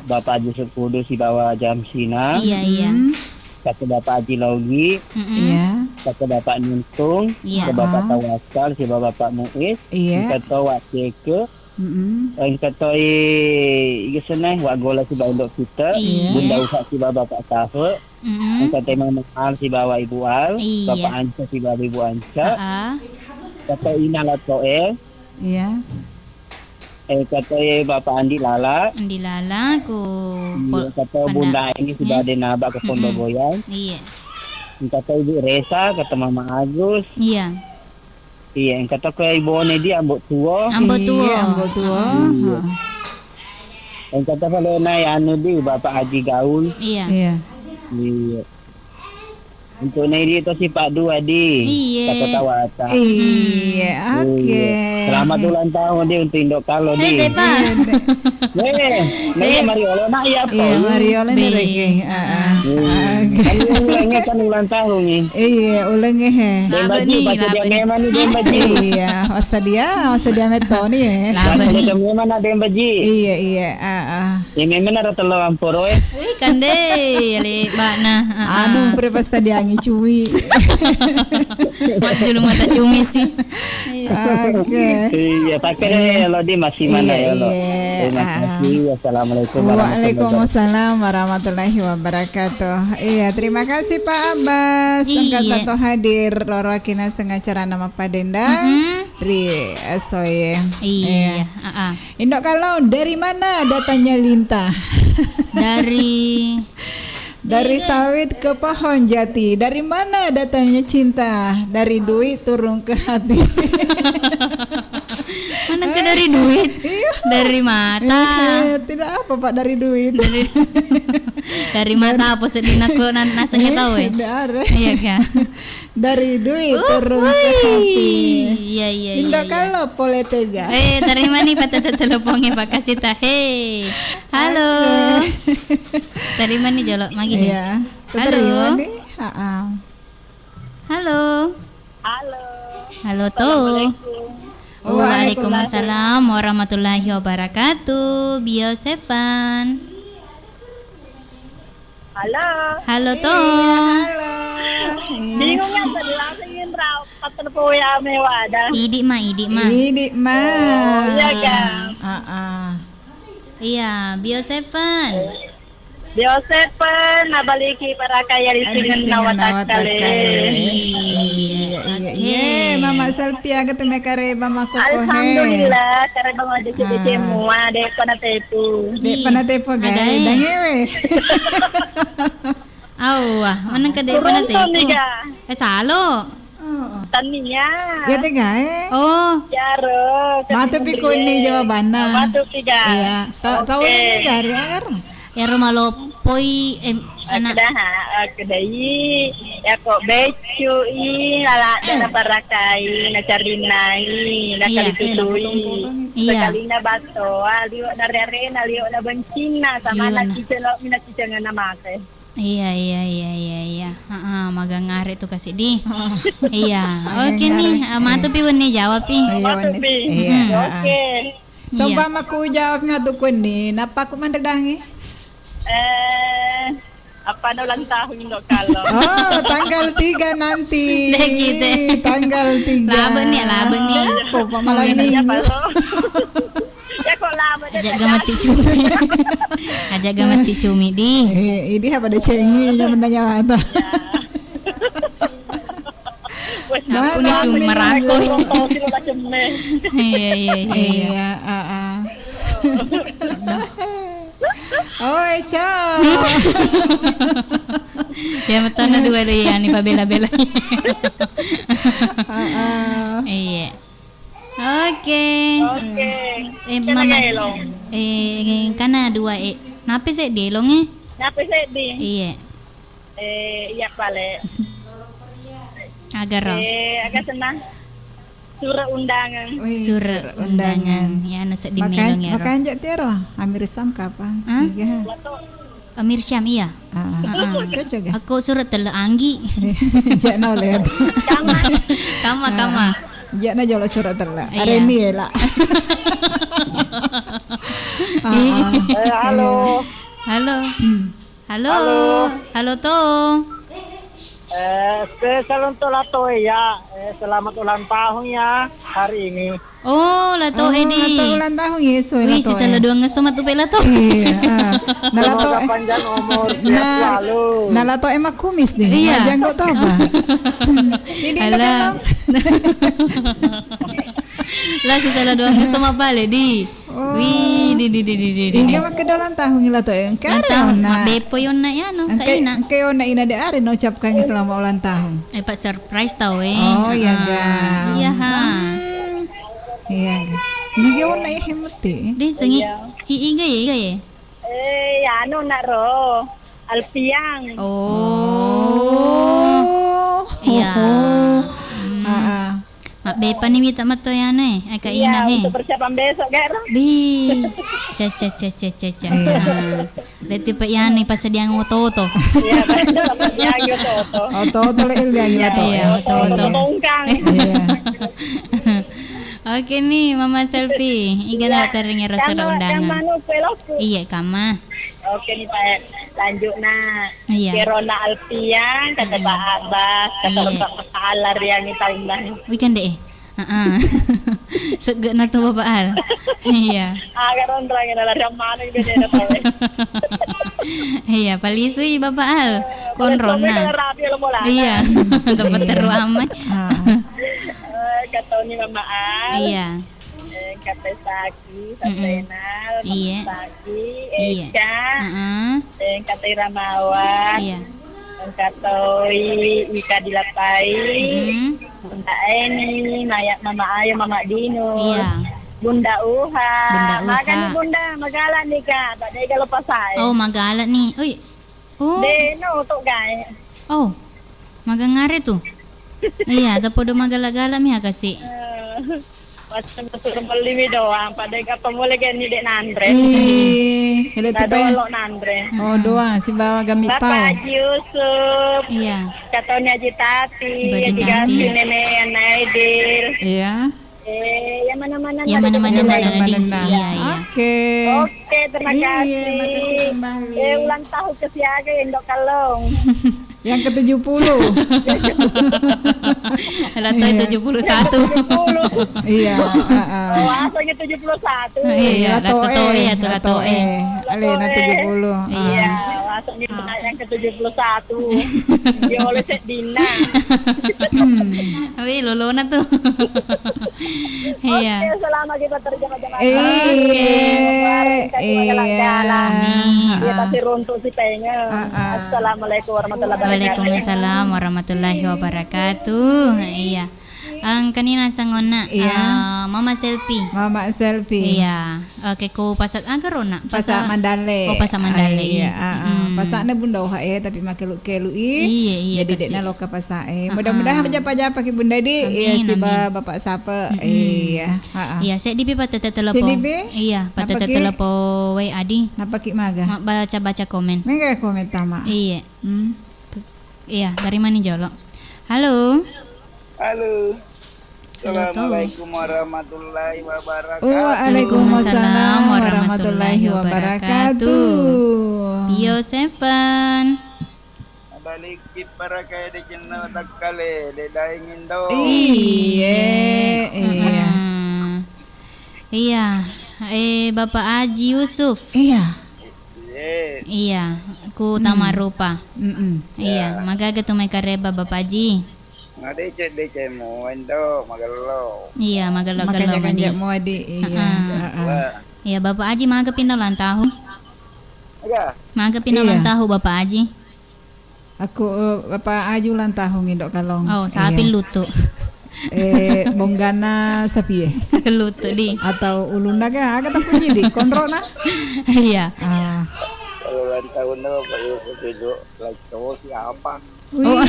Bapak Haji Sekudu sibawa Jamsina. Iya, iya. Hmm. Kata Bapak Haji Logi. Mm-mm. Iya. Kata Bapak Nuntung. Iya. Kata Bapak, ah, Tawasal sibawa Bapak Muiz. Iya. Kata Wak Ceke. Mm-mm. Engka toi iga senai, Wak Gola sibawa Indo Pite, iya, Bunda Usa sibawa Bapak Safe, mm-mm, engka toi Mama Al sibawa Ibu Al, iya, Bapak Anca sibawa Ibu Anca, heeh, engka toi Ina Latoe, iya, engka toi Bapak Andi Lala, Andi Lala, ku iya, po-, engka toi Bunda Aini sibawa, iya, Denaba ke Pondok, mm-mm, Goyang, iya, engka toi Ibu Resa, kata Mama Agus, iya. Iya, engka to ko Ibone di Ambo Tuo. Ambo Tuo. Iya, Ambo Tuo. Iya. Heeh. Engka to falena ya anu di Bapak Haji Gaul. Iya. Iya. Iya. Untuk nai di to sipak dua di. Iya. Kata tawata. Iya, oke. Iya. Selamat ulang tahun di untuk Indo Kalo di. Eh, Pak. Iya, Dek. Eh, nanya Mariolo nak iya apa? Iya, Mariolo nih, Rege. Ah, ah. Hmm. Ah, oke. Kan ulangnya kan ulang tahun nih. Iya, ulangnya he. Dembaji, baca dia memang nih Dembaji. Iya, masa dia, masa dia metoni ya. Baca dia memang nak Dembaji. Iya, iya. Ah, ah. Ya memang ada telur amporo eh. Kande, ale bana. Anu, pre pas tadi angi cumi. Majjulu mata cumi sih. Iya. Oke. Iya, pakai lo di masih mana ya lo? Iya, iya. Terima kasih. Assalamualaikum warahmatullahi wabarakatuh. Waalaikumsalam warahmatullahi wabarakatuh. Iya, terima kasih Pak Abbas. Iya. Engka tato hadir, roro akina setengah cara nama Padenda. Mm-mm. Ri, eh, soye. Iya, iya. Indo Kallong, dari mana datangnya lintah? Dari Dari sawit ke pohon jati. Dari mana datangnya cinta? Dari duit turun ke hati. Mana ke dari duit? Iya. Dari mata. Eh, tidak apa, Pak, dari duit. Dari, dari mata apa sedih nak, nak sengaja tahu, eh? Tidak ada. Iya, kan? Dari duit turun ke hati. Iya, iya, iya. Indo Kallong pole tega. Eh, terima nih, Pak, tete teleponnya, Pak, kasih tahu. Hei. Halo. Terima nih jolo, magi nih. Iya. Halo. Terima nih. Ha-ha. Halo. Halo. Halo, to. Assalamualaikum. Waalaikumsalam warahmatullahi wabarakatuh. Bio Seven. Halo. Halo, to. Iya, halo. Bingung ya, tadi langsung ingin rapat telepon ya, mewah dah. Idi ma, idi ma. Idi ma. Oh, iya, kan? Ah, ah. Iya, Bio Seven. Bio Seven, nabaliki parakaya di singen nawatakkale. Iya, iya, iya. Mama Selfie aga tu mekare mama koko he. Alhamdulillah, kare mama dece-dece mua, de' pernah tepu. De' pernah tepu, guys. Dangewe. Awa, maneng ka de' pernah tepu. Eh, salo. Oh. Tania. Ya, tega, eh? Oh. Yaro. Matu pi kunni jawabanna. Matu pi ga. Iya. Tau, tau ini jari, er. Iyaro maloppoi, em, anak. Kedaha, kedai. Ya kok becu i, lala dana parakai, na carinai, na kali tutui. Iya. Sekalina battoa, liok na rerena, liok na bencinna, sama na cicelo, mina cicengana mate. Iya, iya, iya, iya, iya. Heeh, magang are tu kasi di. Iya. Oke nih, eh, matu pi wenni jawab pi. Iya, matu pi. Iya. Oke. Iya. Seumpama ku jawab matu wenni, nappa ku manredangi? Eh, apa ada ulang tahun Indo Kallong? Oh, tanggal tiga nanti. Deh, gitu. Tanggal tiga. Labe nih, labe nih. Apa malam minggu? Ya, kok lama deh. Aja' ga matti cumi. Aja' ga matti cumi di. Eh, ini apa ada cengi zaman nanya mata. Aku nih cumi marako. Iya, iya, iya, iya. Iya, ah, ah. Oi, ciao. Ya, metona dua deh ya, nih pabela-bela. Ah, ah. Iya. Oke. Oke. Eh, Mama, eh, kana dua, eh. Nape seddi elong, eh? Nape seddi? Iya. Eh, iya pale. Agaro. Eh, aga senang. Surat undangan. Wih, surat undangan. Ya, anu seddi melong ya, Ro. Makanja tiaro, Amir Sam kapang? Hah? Iya. Amir Syam, iya. Ah, ah. Cocok ya? Aku surat tele anggi. Jana oleh. Kama. Kama, kama. Jana jolo surat tele. Iya. Areni ya, lah. Ah, ah. Eh, halo. Halo. Hmm. Halo. Halo. Halo, to. Eh, spesial untuk Lato ya. Eh, selamat ulang tahun ya hari ini. Oh, Lato Edi. Lato ulang tahun, yes, wih, Lato, sisala dua ngesso matu pe Lato. Iya. Nah, Lato, semoga panjang umur, sehat selalu. Nah, Lato emang kumis nih. Iya. Majang kok toba. Ini. Alah. Lah, sisala dua ngesso mabale di. Oh. Wih, di, di. Inga makkeda ulang tahun Lato, engka ulang tahun, mabbepo yonna yano, engka ina. Engka yonna ina de are naucapkan selamat ulang tahun. Eh, Pak, surprise tau, eh. Oh, iya, ga. Iya, ha. Hmm. Iya, ga. Ini ga warna ya, hemat, eh. Deh, sengi. Iya. I, iga ya, iga ya? Eh, ya, anu, nak ro. Alfiang. Oh. Oh. Iya. Hmm. Ah, ah. Mabbepa ni wita matto ya, ne? Eh, Kak Ina, he. Iya, untuk persiapan besok, ga, ro? Bi. Ca, ca, ca, ca, ca, ca. Iya. Ah. Dati pa iyani passadiang oto-oto. Iya, passadiang oto-oto. Oto-oto le, iya, iya, oto-oto. Oto-oto. Tongkang. Iya. Oke nih, Mama Selfie. Iga na teringi rasa undangan. Iya, kama. Oke nih, Pak. Lanjutna, iya. Kerona Alfian, kata Pak Abbas, kata Iya. Pak Al, lariangi taunna. Weekend deh. Heeh. Segge na tu Bapak Al. Iya. Aga ronrang na lariang mana gitu deh na tahu. Iya, palisui Bapak Al. Konrona. Iya. Tempat teru amai. Ah. Eh, kata ni Mama Al. Iya. Eh, kata Saki, Mm-mm. Sabrina, Mama Iya. Saki, Iya. Eka, Heeh. eh, kata Iramawan, Iya. eh, kata Ika Dilapai, Mm-mm. Bunda Eni, Maya, Mama Ayo, Mama Dino, Iya. Bunda Uha. Bunda Uha. Magani Bunda, magala ni Kak, tak dega lo pasai. Oh, magala ni. Ui. Oh. De, no, tok gae. Oh. Magangare tu. Iya, ada podo magala-gala mi hakasi. Eh. Macam betul beli mi doang, pada apa mulai gini dek nanre. Ih, ada Nah, tu pen. Dolo nanre. Oh, doang, si bawa gami Bapak pau. Haji Yusuf. Iya. Katanya Haji Tati, Haji Tati. Nenek, Anak Aidil. Iya. Eh, yang mana-mana Yang nari mana-mana Yang nari. Mana-mana. Iya, iya. Oke. Oke, terima Iya, kasih. Makasih kembali. Eh, ulang tahun ke siaga, Indo Kalong. Yang ketujuh puluh. Lah, tuh Iya. tujuh puluh satu. Tujuh puluh. Iya, heeh. Oh, aslinya tujuh puluh satu. Iya, Iya, lah, tuh, tuh, eh, iya, tuh, lah, lah, tuh, tuh, eh. eh. Ale, na tujuh puluh. Iya, Ah. Aslinya yang ke tujuh puluh satu. Dia oleh Sedina. Hmm. Wih, lolona tuh. Iya. Oke, selama kita terjemah-jemah. Iya. Oke. Iya. Iya, tapi runtuk si pengen. Ah, ah. Assalamualaikum warahmatullahi wabarakatuh. Waalaikumsalam warahmatullahi wabarakatuh. Iya. Engkani naseng onna, Iya. eh, Mama Selfie. Mama Selfie. Iya. Oke, ku pasa, aga rona? Pasa Pasa Mandale. Oh, Pasa Mandale. Ah, iya, ah, ah. Mm-mm. Pasana Bunda Oha e, tapi makelu-kelu i. Iya, iya, Jadi kasi. Dekna loka pasa e. Ah, Mudah-mudahan ah. Japa-japa ki Bunda di. Amin, Iya, siba amin. Bapak Sape. Mm-mm. Iya. Ah, ah. Iya, seddi pi patete telepon. Seddi pi? Iya, patete Napaki? Telepon W A di. Napaki maga? Ma-, baca-baca komen. Mega komen tama. Iya. Hmm. Ke-, iya, dari mana jolo? Halo. Halo. Halo, to. Assalamualaikum warahmatullahi wabarakatuh. Waalaikumsalam warahmatullahi wabarakatuh. Tio Seven. Balik ki para kaya de jenna takkale, de daeng Indo. Iye, iya. Heeh. Iya, eh, Bapak Haji Yusuf. Iya. Iya. Iya, ku Hmm. Tamarupa. Mm-mm. Iya, Iya. Magaga tu mai kareba Bapak Haji. Madeceng-deceng mo ento magello. Iya, magello-gello Makanya mani. Kanjak mo adi, iya. Heeh. Heeh. Wah. Iya, Bapak Haji maga pinna ulang tahun? Aga? Maga pinna Iya. Ulang tahun Bapak Haji? Aku, eh, Bapak Haji ulang tahun Indo Kalong. Oh, sapi Iya. Lutu. Eh, bonggana sapi e? Lutu di. Atau ulunna ga? Aga tapuji di? Konrona? Iya. Ah. Kalau ulang tahun Bapak Yusuf itu, like, oh, siapa? Wih. Oh.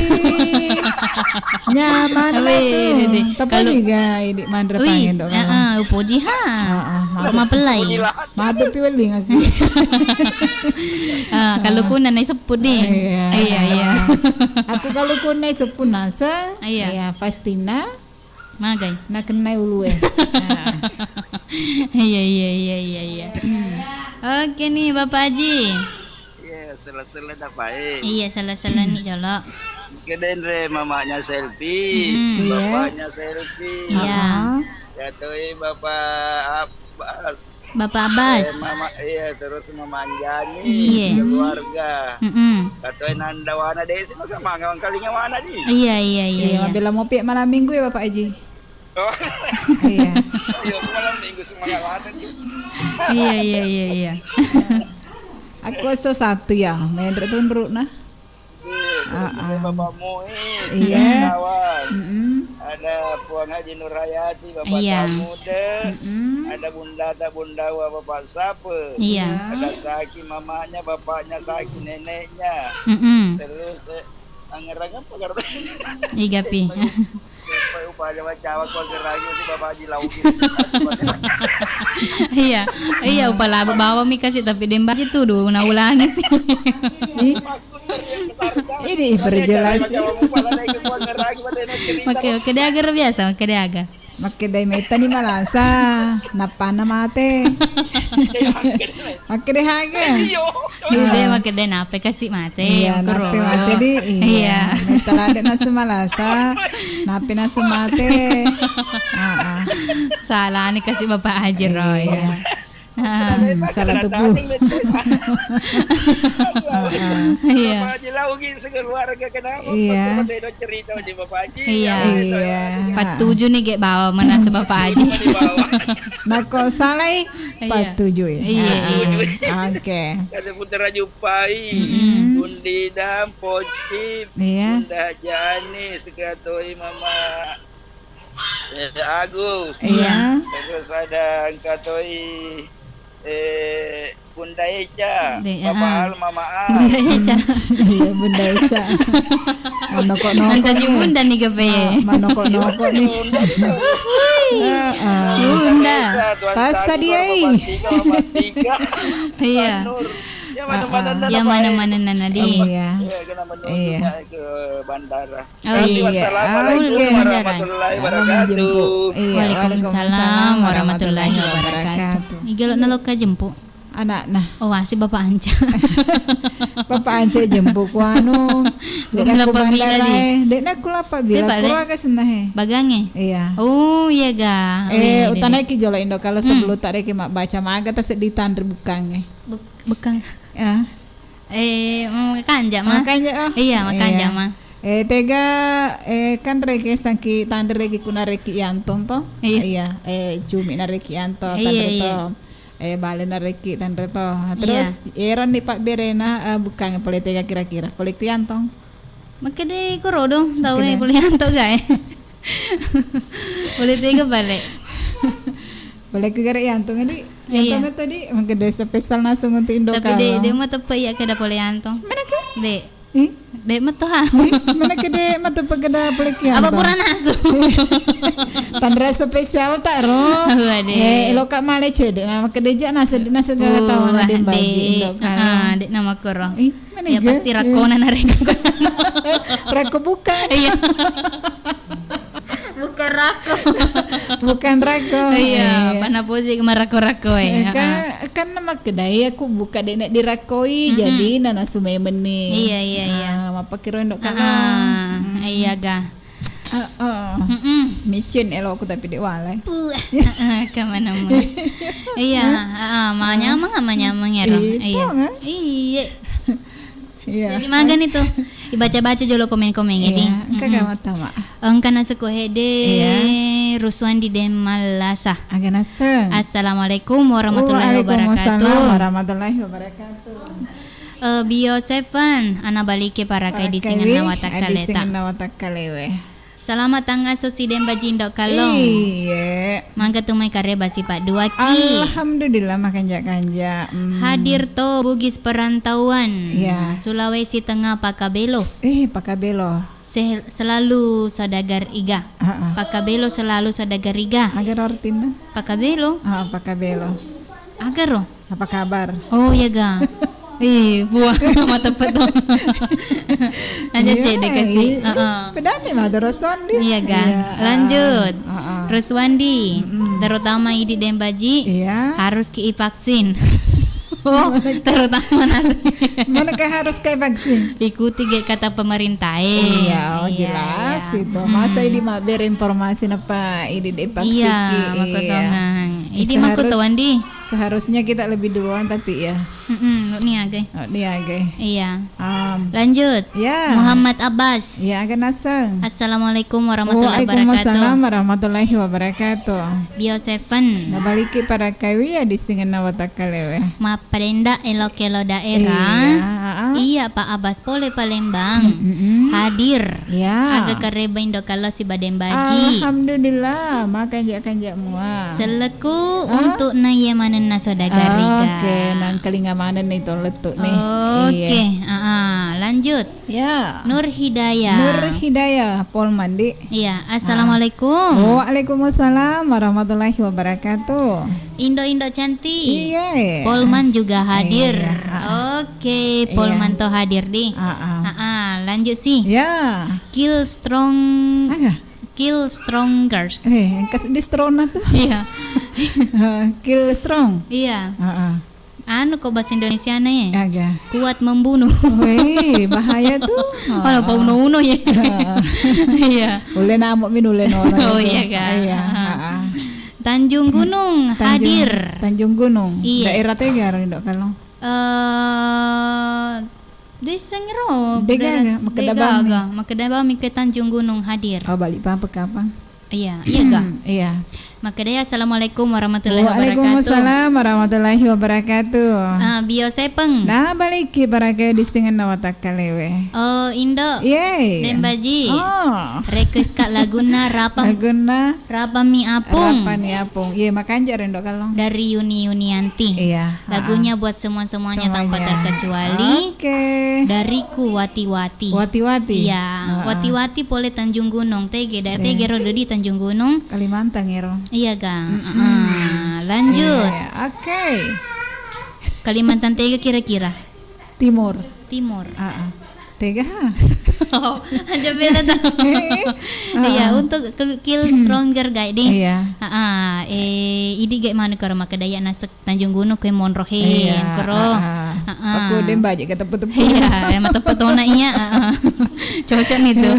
Nyaman Wih, itu. Dede. Tapi Kalau juga ini mandre Wih, pangen dok heeh, upoji ha. Heeh, Mapelai. Madu pi weling aku. Ah, kalau kuna nai seppu di. Iya. Iya, iya. Aku kalau kuna seppu nasa, Iya. Iya, pastina Magai. Nakennai ulue. Nah. Iya, iya, iya, iya, iya. Oke nih, Bapak Haji. Iya, sela-sela dah, Pak, eh. Iya, sela-sela nih, jolo. Kedenre mamanya Selfie, Mm-mm. Iya. Bapaknya Selfie. Iya. Heeh. Yatoi Bapak Abbas. Bapak Abbas. Eh, Mama, iya, terus Mama Anjani, Iya. Keluarga. Mm-mm. Katoi nanda wana desi masa manga wangkalinga wana di. Iya, iya, iya, Iya, iya. Mabela mopi malam minggu ya, Bapak Haji. Oh. Iya. Iya, malam minggu semangat banget. Iya, iya, iya, iya. Aku so satu ya, menre tunruk nah. Iya, terus Ah, ada ah. Bapak Muiz, Iya. Kawan. Mm-mm. Ada Puang Haji Nurhayati, Bapak Iya. Tamude. Mm-mm. Ada Bunda Ta, Bunda Wa, Bapak Sape. Iya. Iya. Ada Saki, mamanya, bapaknya Saki, neneknya. Mm-mm. Terus, eh, Angerang apa karo? Iga pi. Upa-, upa aja bacawa ko angerang itu Bapak Haji Lauki. Iya, iya, upa labo bawa mi kasi tapi demba aja tuh, duh, na ulangi sih. Ini perjelas. Oke, oke, de aga biasa, oke, de aga. Makkedai mettani malasa, nappana mate. Makkeda hage. Iya. Iya, makkeda nape kasi mate, iya, makkero. Nape mate di, iya. Iya. Metta ladde nasu malasa, nape nasu mate. Heeh. Salani kasi Bapak Haji Roy. Iya. Ah, salah tubuh. Iya. Bapak Haji Laugi sekeluarga kenapa? Iya. Cerita di Bapak Haji. Iya. Iya. Pattuju ni ge bawa manasa Bapak Haji. Nako salai, iya. Pattuju ya. Iya, ah, iya. Oke. Kada putra jupai. Mm-mm. Bundidang, Pocip, iya. Bunda Jani, segatoi Mama Eh, Agus. Iya. Terus ada engka toi, eh, Bunda Eca, Bunda Al, Mama Al. Bunda Eca. Iya, Bunda Eca. Manoko-noko nih. Bunda nih, Gabe. Ma-, manoko-noko nih. Heeh. Bunda. Pas sadia, eh. Iya. Ya, mana-mana nana, Pak, eh. Ya, mana-mana nana, di. Iya. Iya, kena menurut ke bandara. Oh, iya. Wassalamualaikum warahmatullahi wabarakatuh. Iya, waalaikumsalam warahmatullahi wabarakatuh. Iga lo naloka jemput? Anakna. Oh, wasi Bapak Anca. Bapak Anca jemput ku anu. Dek naku bandara, eh. Dek naku lapa bila. Kura ke senah, eh. Bagange? Iya. Oh, iya ga. Eh, utanaiki jolo Indo kalau sebelum tak reki mak baca maga tas di tanri bukange. Buk-, bukang. Ya. Eh, mm, makanja, Ma. Makanja, oh. Iya, makanja, Ma. Eh, tega, eh, kan reke sangki tanre reki kuna reki Yantong to? Iya. Iya, eh, cumi na reki Yanto, iya, tanre to. Eh, bale na reki tanre to. Terus, iya. Ero ni pabberena, eh, bukange pole tega kira-kira. Pole ku Yantong. Makkeda koro do, tau e pole Yanto gae. Pole tega bale. Pole ku gare Yantong, di. Iya. Yantong tadi, makkeda spesial naseng untuk Indo. Tapi de, de mateppe iya keda pole Yantong. Mana ke? De. Eh? De metto ha. Eh? Mana ke de mateppe keda pole ku Yantong? Apa pura nasu? Tanra spesial tak ro? Waduh. Eh, lo kak male cede, nama kede ja nasa, nasa gala tawana de baji Indo kan. Ah, de nama koro. Eh? Mana ya, pasti rakona nareng. Rako bukan. Iya. Bukan rako. Bukan rako. Iya, iya. Pana posi marako-rako, eh. Eh, kan, kan nama kedai aku buka dek nak dirakoi, jadi nana sumai meni. Iya, iya, iya. Ah, mapakiro ndok kalau. Ah, iya ga. Heeh. Mm-mm. Micin eloku tapi dek walai. Puh. Heeh, kemana mu? Iya, heeh, manyameng, manyameng ya, Ro. Iya. Iya. Iya. Jadi magani tu. Ibaca-baca jolo komen-komen ya, di. Iya, engka ga mata, Mak? Engka naseko hede, iya. Rusuandi de mallasa. Aga naseng. Assalamualaikum warahmatullahi wabarakatuh. Waalaikumsalam warahmatullahi wabarakatuh. Eh, Bio Seven, ana balike parakai di singenna watakkaleta. Di singenna watakkalewe. Selamat tangaso si Demba Jindo Kallong. Iye. Mangga tu mai kareba sipa dua ki. Alhamdulillah, makanja-kanja. Hmm. Hadir to Bugis Perantauan. Iya. Sulawesi Tengah Pakabelo. Eh, Pakabelo. Se-, selalu saudagar iga. Heeh. Pakabelo selalu saudagar iga. Aga ro artinna? Pakabelo. Ah, Pakabelo. Aga ro? Apa kabar? Oh, iya ga. Ih, buah mata peto. Aja cedek kasi. Heeh. Pedani mah terus Tondi. Iya ga. Iya, lanjut. Heeh. Ruswandi, terutama idi Dembaji, iya, harus ki vaksin. Oh, terutama nasi. Mana ke harus ke vaksin? Ikuti ge kata pemerintah, eh. Iya, oh, iya, jelas itu. Masa idi mabbere informasi napa idi de vaksin ki? Iya, makotongang. Idi makoto Wandi. Seharusnya kita lebih duluan, tapi ya. Mm-mm, niagai. Oh, niagai. Iya. Am. Lanjut. Ya. Muhammad Abbas. Ya, aga naseng. Assalamualaikum warahmatullahi wabarakatuh. Waalaikumsalam warahmatullahi wabarakatuh. Bio Seven. Nabaliki para kawi ya di singenna watakkalewe. Mappadenda elo-kelo daerah. Iya, ah. Iya, Pak Abbas pole Palembang. Mm-mm. Hadir. Ya. Aga kareba Indo Kallo siba Dembaji. Alhamdulillah, makanja-kanja mua. Selleku untuk na iya manenna saudagar iga. Oke, nangkalinga manenni to lettu ni. Oke, iya. Aa, lanjut. Ya. Nur Hidayah. Nur Hidayah, Pol Mandi. Iya, assalamualaikum. Waalaikumsalam warahmatullahi wabarakatuh. Indo-indo cantik. Iya, iya. Polman juga hadir. Iya, ah. Oke, Polman to hadir di. Ah, ah. Ah, ah, lanjut sih. Ya. Kill strong. Aga? Kill strongers. Eh, engka seddi strong na tu. Iya. Kill strong. Iya. Heeh. Anu ko bahasa Indonesiana, eh? Aga. Kuat membunuh. Weh, bahaya tu. Kalau pau uno-uno ya. Iya. Ulle namo mi nulle nono. Oh, iya, Kak. Iya, heeh. Tanjung Gunung hadir. Tanjung Gunung. Iya. Daerah tega ro, Indo Kalong? Eh, Dessengro. Dega, makkeda bami. Makkeda bami ke Tanjung Gunung hadir. Oh, Balikpapan kapang? Iya, iya ga? Iya. Makkeda ya, assalamualaikum warahmatullahi wabarakatuh. Waalaikumsalam warahmatullahi wabarakatuh. Ah, Bio Sepeng. Nah, balik ki barake distingenna watakkalewe. Oh, Indo. Yeay. Dembaji. Oh. Request ka lagunna Rapang. Lagunna Rapami Apung. Rapani Apung. Iya, makanja ro, Indo Kalong. Dari Yuni Yunianti. Iya. Lagunya buat semua-semuanya tanpa terkecuali. Oke. Dariku Wati-Wati. Wati-Wati. Iya, Wati-Wati pole Tanjung Gunung. Tege, dari tege ro dodi Tanjung Gunung. Kalimantan ero. Iya, Kang. Heeh. Lanjut. Iya, oke. Kalimantan tega kira-kira? Timur. Timur. Heeh. Tega ha? Oh, aja bela tau. Iya, untuk ke-, kill stronger guide deh. Iya. Heeh, eh, idi guide manu karo makkeda ya nasek Tanjung Gunung kue monro he, iya, koro. Heeh. Aku dembaji ke tepu-tepu. Iya, ya mateppe tona iya, heeh. Cocok nih tuh.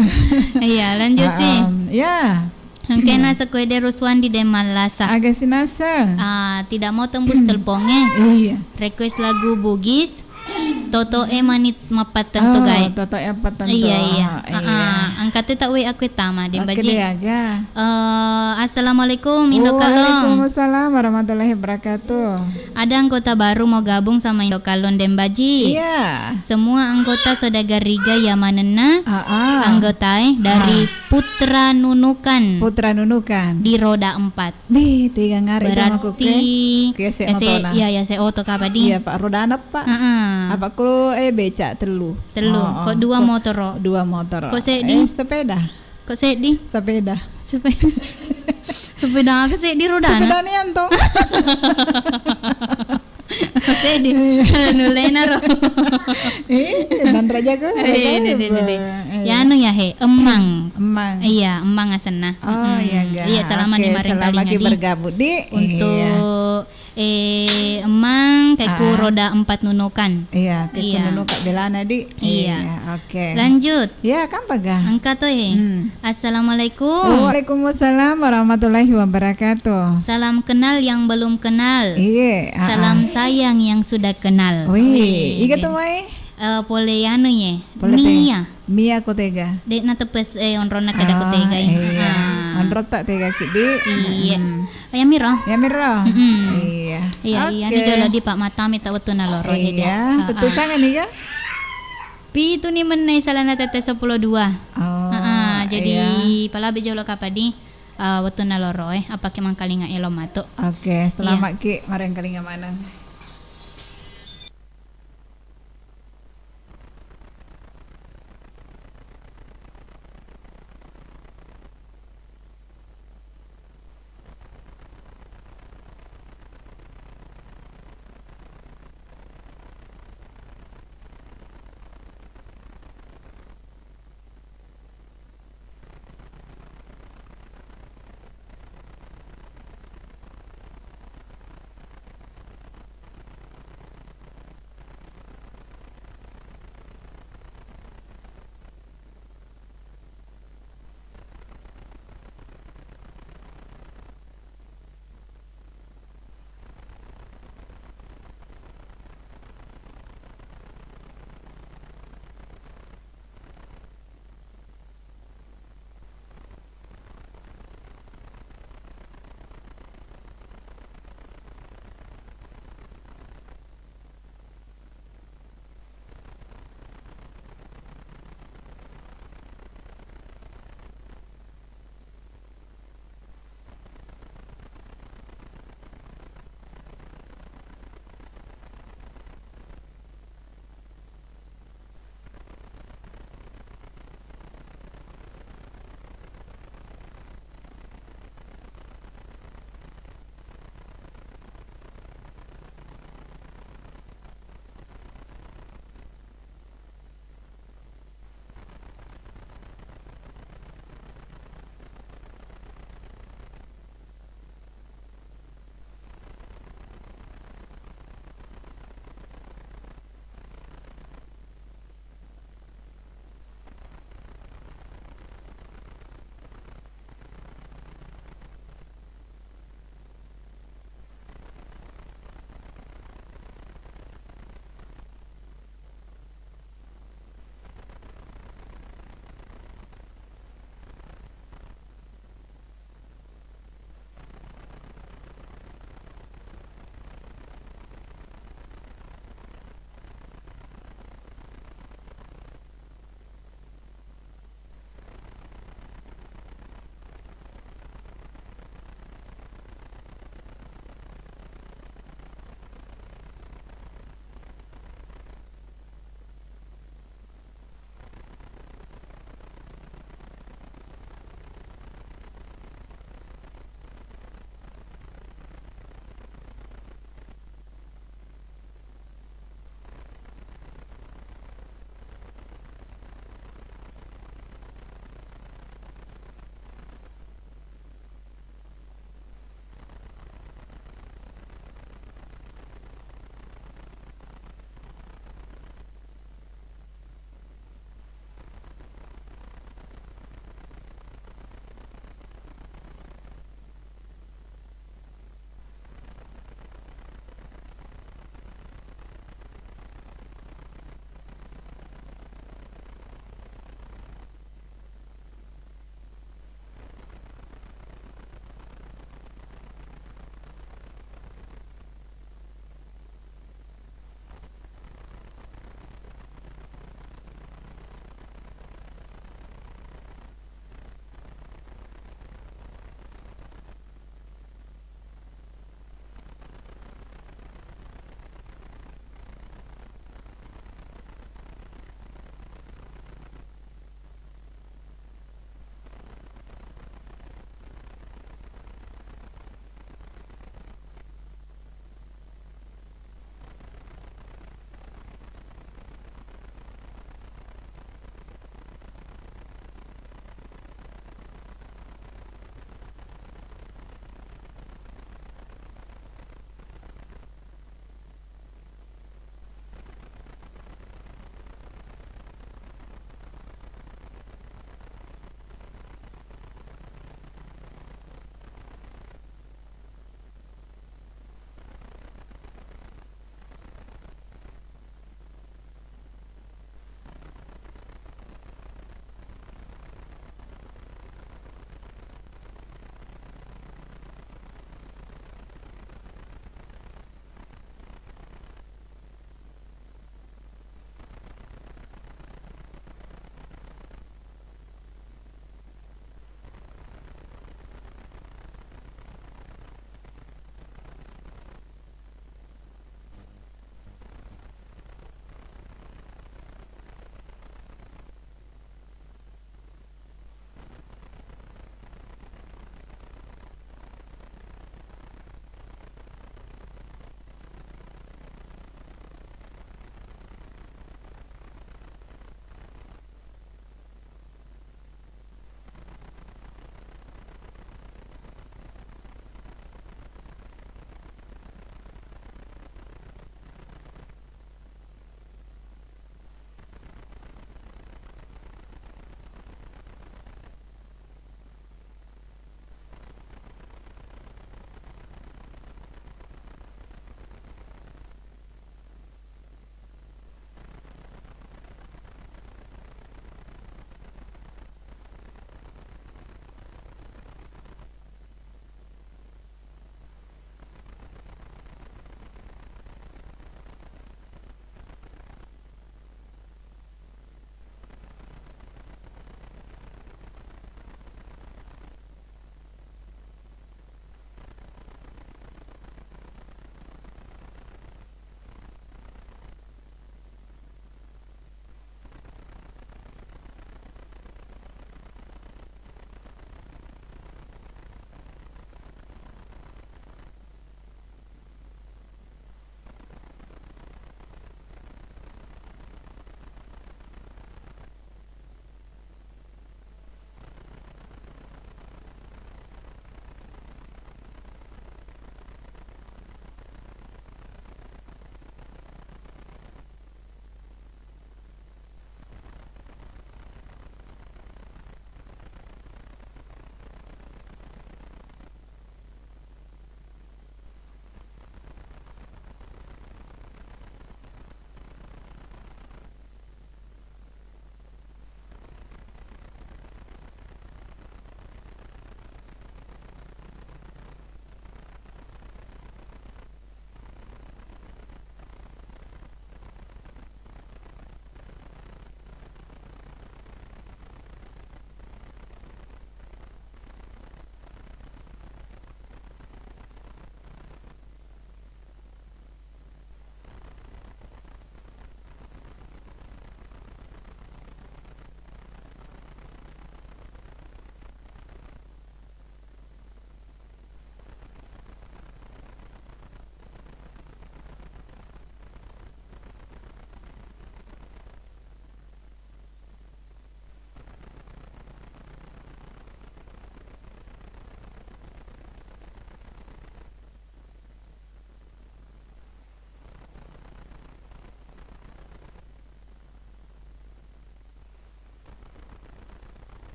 Iya, lanjut sih. Iya. Engkena sekoe de Ruswandi de Mallasa. Aga sinasa? Ah, tidak mau tembus telponge. Iya. Request lagu Bugis. Toto e manit mapattentu gai. Toto e mapattentu. Iya, iya. Ah, engka tu tak W A aku tama de Baji. Oke, deh, aga. Eh, assalamualaikum, Indo Kalong. Waalaikumsalam warahmatullahi wabarakatuh. Ada anggota baru mau gabung sama Indo Kalong Dembaji. Iya. Semua anggota saudagar Riga ya manenna. Anggota e dari Putra Nunukan. Putra Nunukan. Di roda empat. Beh, tega ngare jamaku ke. Berarti ya se oto na. Iya, ya se oto kapa di. Iya, Pak, rodana, Pak. Heeh. Apa ku, eh, beca tellu. Tellu. Oh, oh. Kok dua motor? Dua motor. Kok seddi? Eh, sepeda. Kok seddi? Sepeda. Sepeda. Sepeda aga seddi rodana? Sepeda ni antong. Seddi. Nulena ro. Eh, dan rajaku. Eh, deh, deh, deh, deh. Iya. Ya anu ya he, Emang. Emang. Iya, Emang asenna. Oh, iya ga. Iya, selama ni maring kali ngadi. Oke, selama ki bergabung di. Untuk Eh, Emang, kaiku roda empat Nunukan. Iya, kaiku Nunukan belana, di. Iya. Iya, oke. Lanjut. Iya, kampa ga? Engka to, eh. Hmm. Assalamualaikum. Waalaikumsalam warahmatullahi wabarakatuh. Salam kenal yang belum kenal. Iya, ah, ah. Salam sayang yang sudah kenal. Wih, iga to mai? Eh, pole anu ye. Pole te. Nia. Mia ko tega? Dek na tepes, eh, onronna kada ko tega, iya. Ah. Onrota tega ki, di. Iya. Mm-mm. Ayamiro. Ayamiro. Mm-mm. Iya. Iya, iya. Oke. Ini jolo di Pak Matami tak wettu na loro, jadi. Iya, ah, betul sangat nih, ga? Pitu ni mennai salana tette sepuluh dua. Oh, ah, ah, jadi iya. Palabe jolo kapa di, ah, wettu na loro, eh, apa ke mangkalinga elo matu. Oke, selamat ki, marengkalinga maneng.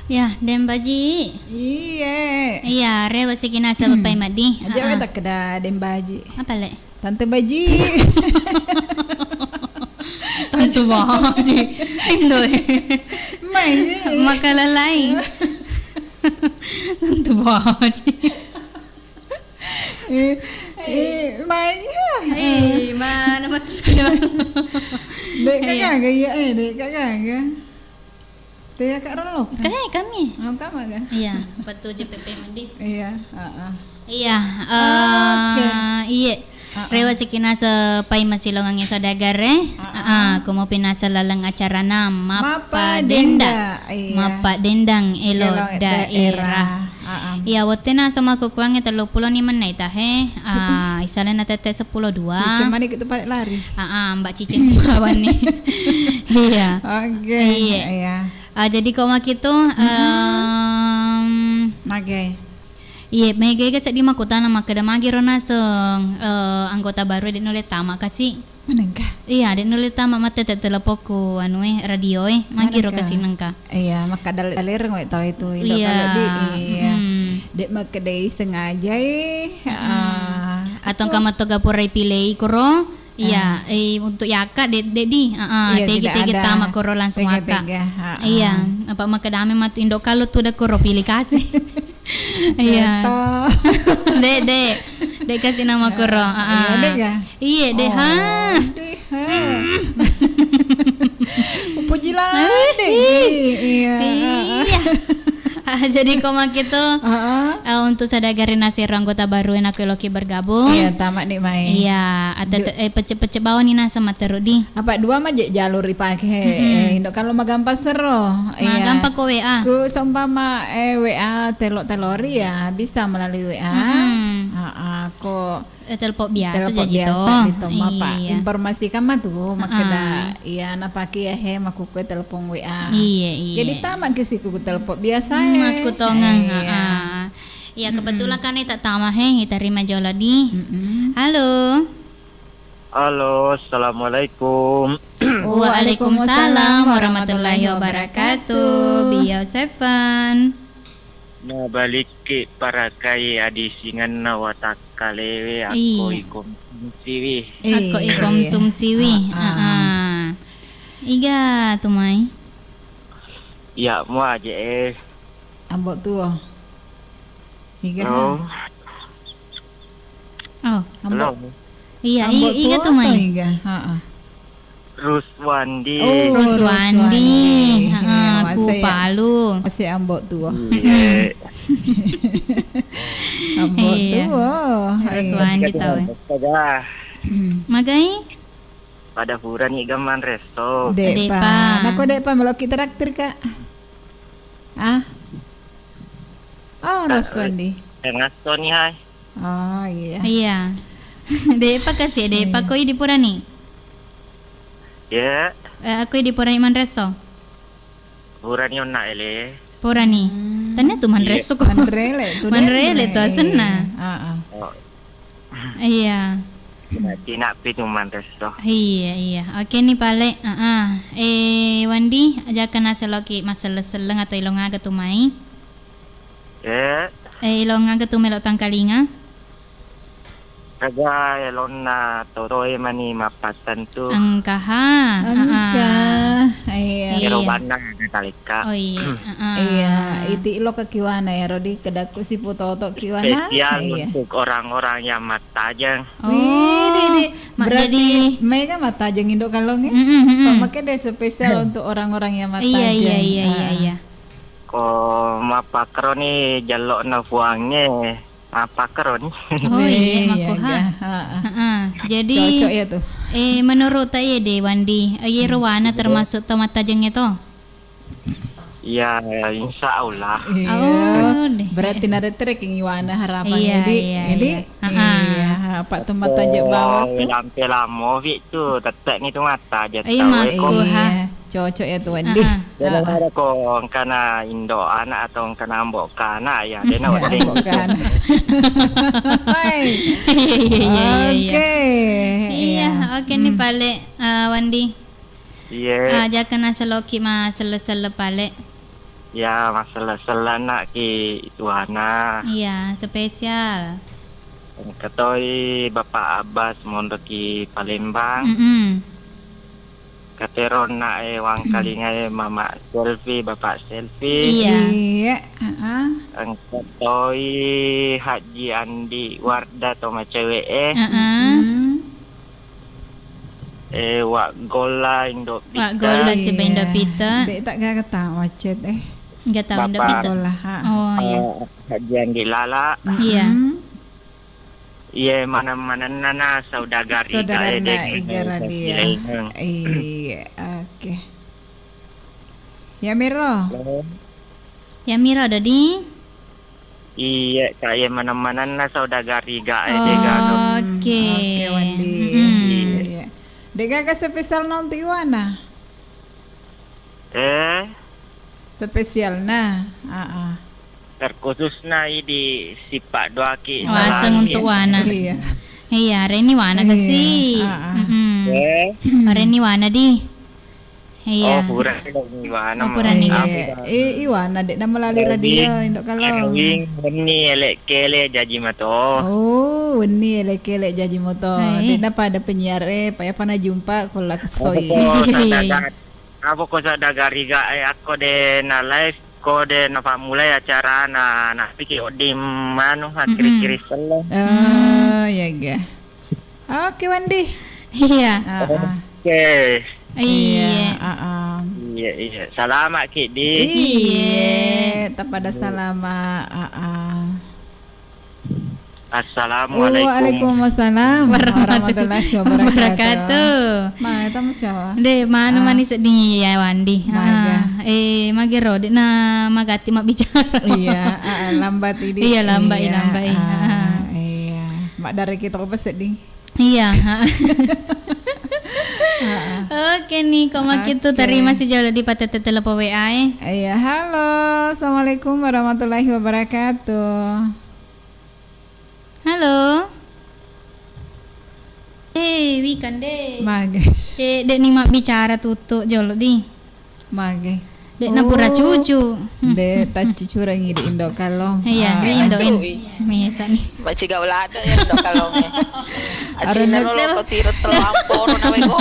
Ya, Deng Baji. Iye. Iya, rewa sikina sebab pai madi. Aja we takkeda Deng Baji. Apa le? Tante Baji. Tante Baji. Indo. Mai. Makalalai. Tante Baji. Eh, eh, mai. Eh, mana betul? Dek kagaga iya, eh, dek kagaga. Teh ya, Kak Rolo. Kae kami. Oh, kama ga? Iya, patuju P P mandi. Iya, heeh. Iya, eh, iye. Rewa sikina sepai masilongangnge saudagare. Heeh, komo pinasa laleng acarana Mappa Denda. Mappa Denda. Iya. Mappa Dendang Elo Daerah. Heeh. Iya, wettu naseng makkukuangnge telluppulo ni mennai tahe. Ah, isalena tette seppulo dua. Cicing mani kita balik lari. Ah, ah, Mbak Cicing bawanni. Iya. Oke. Iya. Ah, jadi ko makitu, em, mage. Iya, mega-ega seddi makkutana makkeda magi ro naseng, eh, anggota baru de nulle tama kasi. Manengka? Iya, de nulle tama mattette telepokku anu e, radio e, magi ro kasi nengka. Iya, makkada dalereng we tau itu, indo iya. Kalau di, iya. Dek makkedai sengaja e, ah, atau engka matto gapurai pilei kuro, iya, eh, untuk yaka de, de di, ah, ah, iya, tegi, tegi tama kuro langsung aka. Iya, apa makkedami matu indo kalau tu da kuro pilih kasi. Iya. Dek, dek. Dek kasi nama kuro. Ah, ah. Iya, dek ga? Iya, deh, ha. Deh, ha. Puji lah, deh. Iya. Iya. Ah, jadi ko makitu, eh, untuk sadagare nasero anggota baru e nakku eloki bergabung. Iya, tama ni mai. Iya, atau, eh, pecce-pecce bawani naseng matteru di. Apa dua maje jalur ripake, eh, indo kalau magampang sero. Iya. Magampang ko W A. Ku seumpama, eh, W A telo-telori ya bisa melalui W A. Ah, ah, ko Eh, telepon biasa, telepon jaji biasa to. Di to, Mapa. Iya. Informasikan matu, makkeda, iya, napake ya he, makkukue telepon W A. Iya, iya. Jadi tama ke siku telepon biasa, eh. Makkutongeng, iya. Iya, kebetulan kan tak tama he, tarima jolo di. Halo. Halo, assalamualaikum. Waalaikumsalam warahmatullahi wabarakatuh. Bio Seven. Nabalikki parakai adisingenna watakkalewe akko ikonsumsiwi. Akko ikonsumsiwi. Heeh. Iga tu mai? Iya, mua aje e. Ambo tuo. Iga. Oh. Ambo. Iya, iga tu mai. Iga. Heeh. Ruswandi. Oh, Ruswandi. Ruswandi. Heeh, iya, ku Palu. Masih ambo tuo. Iya. Ambo tuo. Ruswandi tau. Magai? Pada purani gammang reso. Depa. Depa. Nako depa, melo kita traktir, Kak. Ah. Oh, Ruswandi. Ngasso ni hai. Oh, iya. Iya. Depa kasi, depa koi di purani. Iya. Eh, koi di purani manreso. Purani onna ele. Purani. Tania tu manreso ko. Manrele tu. Manrele tu asenna. Heeh. Iya. Tina pi tu manreso. Iya, iya. Oke ni pale. Heeh. Eh, Wandi, ajakka naseloki masselleng-selleng atau ilong aga tu mai? Eh. Eh, ilong aga tu melo tangkalinga? Aga elonna toto e mani mappattentu. Engka ha. Engka. Iya. Ero banna talekka. Oh iya. Iya, iti lo ke kiwana ya Rodi, kedakku si putoto kiwana. Spesial untuk orang-orang yang mattajeng. Oh, berarti mega mattajeng indo kalonge. Make de spesial untuk orang-orang yang mattajeng. Iya, iya, iya, iya. Ko mappakkero ni jellokna puangnge, mappakkero ni. Oh iya, makko ha. Heeh. Jadi, cocok ya tu. Eh, menurut ta iya de Wandi, eh, iyero wana termasuk to mattajengnge to? Iya, insya Allah. Iya. Oh, deh. Berarti naretere kengi wana harapannya di. Iya, iya. Heeh. Iya, apa tu mattajeng bawang tu? Pelammo wi tu, tette ni tu mattajeng. Iya, makko ha. Cocok ya tu Wandi. Heeh. Dena ada ko engkana indo anak atau engkana ambo kana ya, dena wedding. Ambo kana. Iya, iya, iya, iya. Oke. Iya, oke ni pale, eh, Wandi. Iya. Ah, jaka naseloki ma selle-selle pale. Ya, massella-sellana ki tuana. Iya, spesial. Engka toi Bapak Abbas monroki Palembang. Mm-mm. Kateronna e wangkalinga e Mama Selfie, Bapak Selfie. Iya. Iya, heeh. Engka toi Haji Andi Warda to macewe e. Heeh. Mm-mm. Eh, Wa Golla Indo Pita. Wa Golla siba Indo Pita. Iya. Dek tak gaga ta macet eh. Enggak tahu Indo Pita. Golla, ha. Oh, iya. Eh, Haji Andi Lala. Iya. Mm-mm. Iye, maneng-manenna na saudagar iga, eh, saudagarna dek, iga eh, radio. Iya, oke. Ya, Miro. Halo. Ya, Miro, Dodi. Iya, Kak, iye, maneng-manenna saudagar iga, eh, dek, anu. Oke. Hmm, oke, Wandi. Mm-mm. Iya. Iya. Dek gaga spesial nanti wana? Eh? Spesialna, aa. Terkhususna idi sippa doaki. Waseng untuk wana. Iya. Iya, reni wana kasi. Iya, aa. Mm-mm. Eh? Reni wana di. Iya. Oh, purani wana. Oh, purani. Iya. Eh, iwana dek nama lali radio, Indo Kalong. Erwin, wenni elek kele jaji mato. Oh, wenni elek kele jaji moto. Hai. Dek na pada penyiar, eh, pa ya pana jumpa kolla kesoi. Apa ko sadagari ga, eh, akko de na live, ko de na pammulai acara na, na piki odding manu, hmm, kiri-kiri sello. Oh, iya ga. Oke, Wandi. Iya. Ah, ah. Oke. Iya. Iya, ah, ah. Iya, iya. Salama ki di. Iya, tapada salama. Ah, ah. Assalamualaikum. Waalaikumsalam warahmatullahi wabarakatuh. Wabarakatuh. Ma, tamu siapa? De, manu mani seddi ya Wandi. Maga. Ah, eh, magero de na magatti mabbicara. Iya, ah, ah, lambat idi. Iya, lambat, iya, lambat, ah, ah, iya. Maddare kita apa seddi? Iya. Oke nih, kok makin tuh terima sih jolo di patete telepon W A e. Iya, halo. Assalamualaikum warahmatullahi wabarakatuh. Halo. Eh, wikan deh. Mage. Cek dek ni mabbicara tutup jolo di. Mage. Dek na pura cucu. Dek taccucurangi di Indo Kalong. Iya, di Indo in. Mesa nih. Maciga ulada ya Indo Kalong ya. Acina lo ko tiro telo amporo na wego.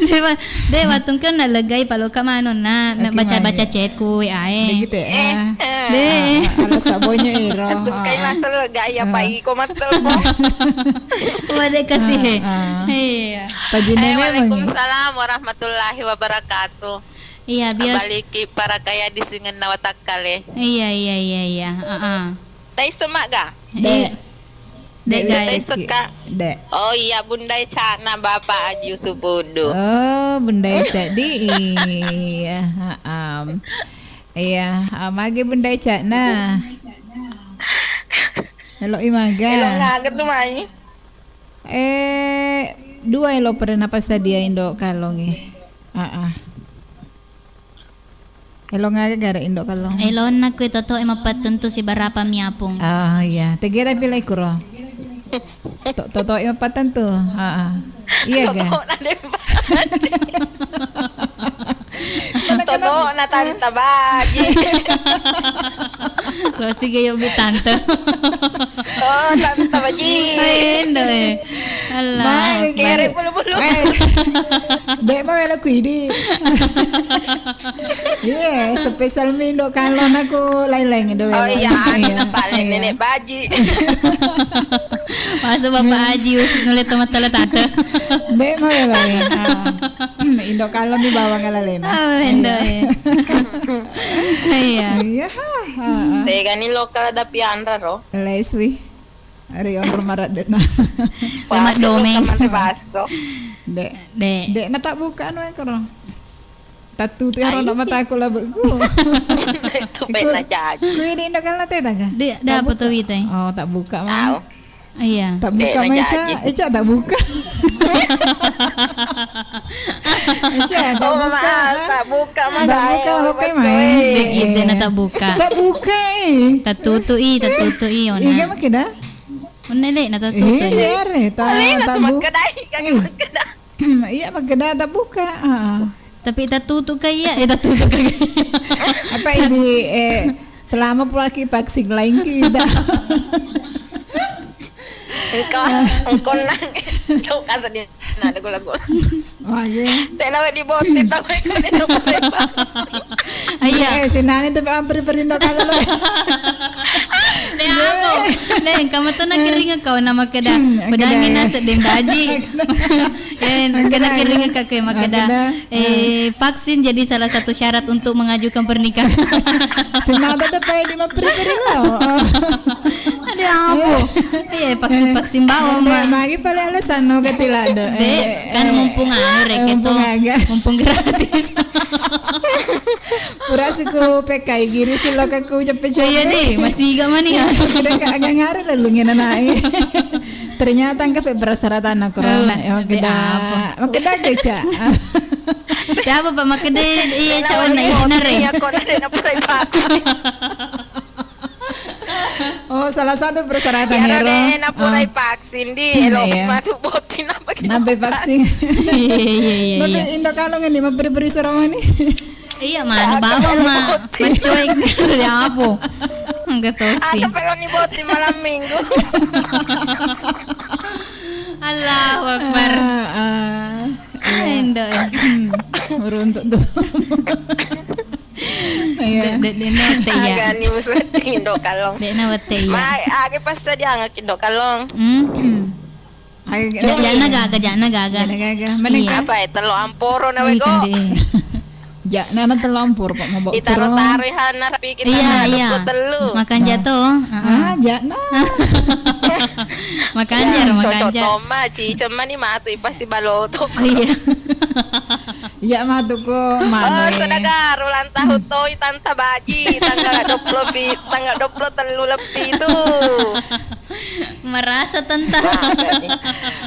Dewa, dewa tungke na legai paloka mano na baca-baca chatku W A e. Begitu ya. Dek. Ada sabonyo iro. Tungkai masuk legai apa iko matel ko. Wade kasih he. Iya. Pagi nene. Waalaikumsalam warahmatullahi wabarakatuh. Iya, bias- Abaliki para kaya di singenna watakkale. Iya, iya, iya, iya. Heeh. Tai semak ga? Dek. Dek, guys. Tai seka. Dek. Oh iya, Bundai Cakna Bapak Aji Usupudu. Oh, Bundai Cak di. Iya, heeh. Iya, ah, mage Bundai Cakna. Halo, imaga. Halo, ngaget tu mai. Eh, dua elo pernah pas tadi ya Indo Kalong e. Aa. Elo ngaga gara Indo Kalong. Elo na kue toto e mapattentu sibarapa miapung. Ah, iya. Tege tapi lai kuro. To-, toto e mapattentu. Aa. Iya ga? Toto na de baji. Toto na tanta baji. Lo sige yo bi tante. Oh, tanta baji. Ai, endo, eh. Allah. Kere bulu-bulu. Eh. Dek mau melo kuidi. Iya, spesial mi Indo Kalong aku lain-lain Indo. Oh iya, anu paling nenek baji. Masuk Bapak Haji, usut nulis teman tele tante. Dek mau lain. Ah. Indo Kalong di bawah ngalalena. Oh, endo, iya. Iya. Iya. Tegani lokal ada pianra ro. Leswi. Ri onro maradde'na. Lemak domeng. Baso. Dek. Dek. Dek na tak buka anu engkoro. Tatu tu ero nak mataku labeku. Itu pena jaji. Kui di Indo Kalong tetaga. Dek, dah apa tu witai? Oh, tak buka mah. Iya. Tak buka mah, Ica. Ica tak buka. Ica tak buka. Tak buka mah. Tak buka lo kai mai. Dek ide na tak buka. Tak buka eh. Tak tutu i, tak tutu i ona. Iga makkeda? Ona le na tak tutu. Eh, are tak buka. Iya makkeda tak buka. Tapi tatutu ka iya, eh tatutu ka. Apa Jadi, eh, selama pulaki vaksin lain kita. Engkau, engkau nang, kau kata dia, nah, lagu-lagu. Wah, iya. Tena we di boti, tau we, kau di tempat. Iya. Eh, sinani tu ampri perindo kalau lo. Ne, apa? Ne, kamu tuh nak kering kau nama keda. Hmm, pedangin keda, ya. Nasib dembaji. Eh, kena kering kakek makeda. Makeda. Eh, vaksin jadi salah satu syarat untuk mengajukan pernikahan. Semata tu pai di mapri-pri lo. Ada apa? Iya, vaksin-vaksin bawa, Mak. Magi pale alasan no gati lada. Dek, kan mumpung anu rek itu. Mumpung gratis. Pura siku P K I giri si lo kaku cepe-cepe. Iya deh, masih gak mani ya. Kita ka agak ngare lalu ngena naik. Ternyata engka pe persyaratan corona. Oh, ya, makeda, apa? Makeda ke, Cak. Ya apa, Pak? Makeda, iya, Cak, warna isinare. Iya, kok ada nak purai vaksin. Oh, salah satu persyaratan ya, ro. Nak purai vaksin di, hmm, elo, iya. Matu boti napa kita? Napa vaksin? Iya, iya, iya. Tapi iya. Indo kalau ngene, maperi-peri sarong ini. Iya, manu bawa, Mak. Macoy, ada apa? Enggak tahu sih. Ada peloni boti malam minggu. Allahu Akbar. Ah, ah. Iya. Endo. Hmm, uruntuk tuh. Iya. Dek, dek, dek, dek, ya. Agak nih, musuh Indo kalong. Dek, na wete, ya. Mai, age pas tadi angak Indo kalong. Hmm. Ayo, jana gaga, jana gaga. Jana gaga. Mana, iya. Apa ya, telo amporo na wego. Kan deh. Jana na telo amporo, Pak, mau bawa. Ditaro-taro, iya, na rapi kita. Iya, iya. Dua puluh telu. Makan jatuh. Heeh. Ah, jana. Makan jar, makan jar. Cocok toma, ci, cemma ni matu ipasi baloto. Iya. Iya, matu ko, manu. Oh, saudagar, ulang tahun toi, Tanta Baji, tanggal dua puluh pi-, tanggal dua puluh telu lebbi tu. Merasa tentang. Nah, berarti.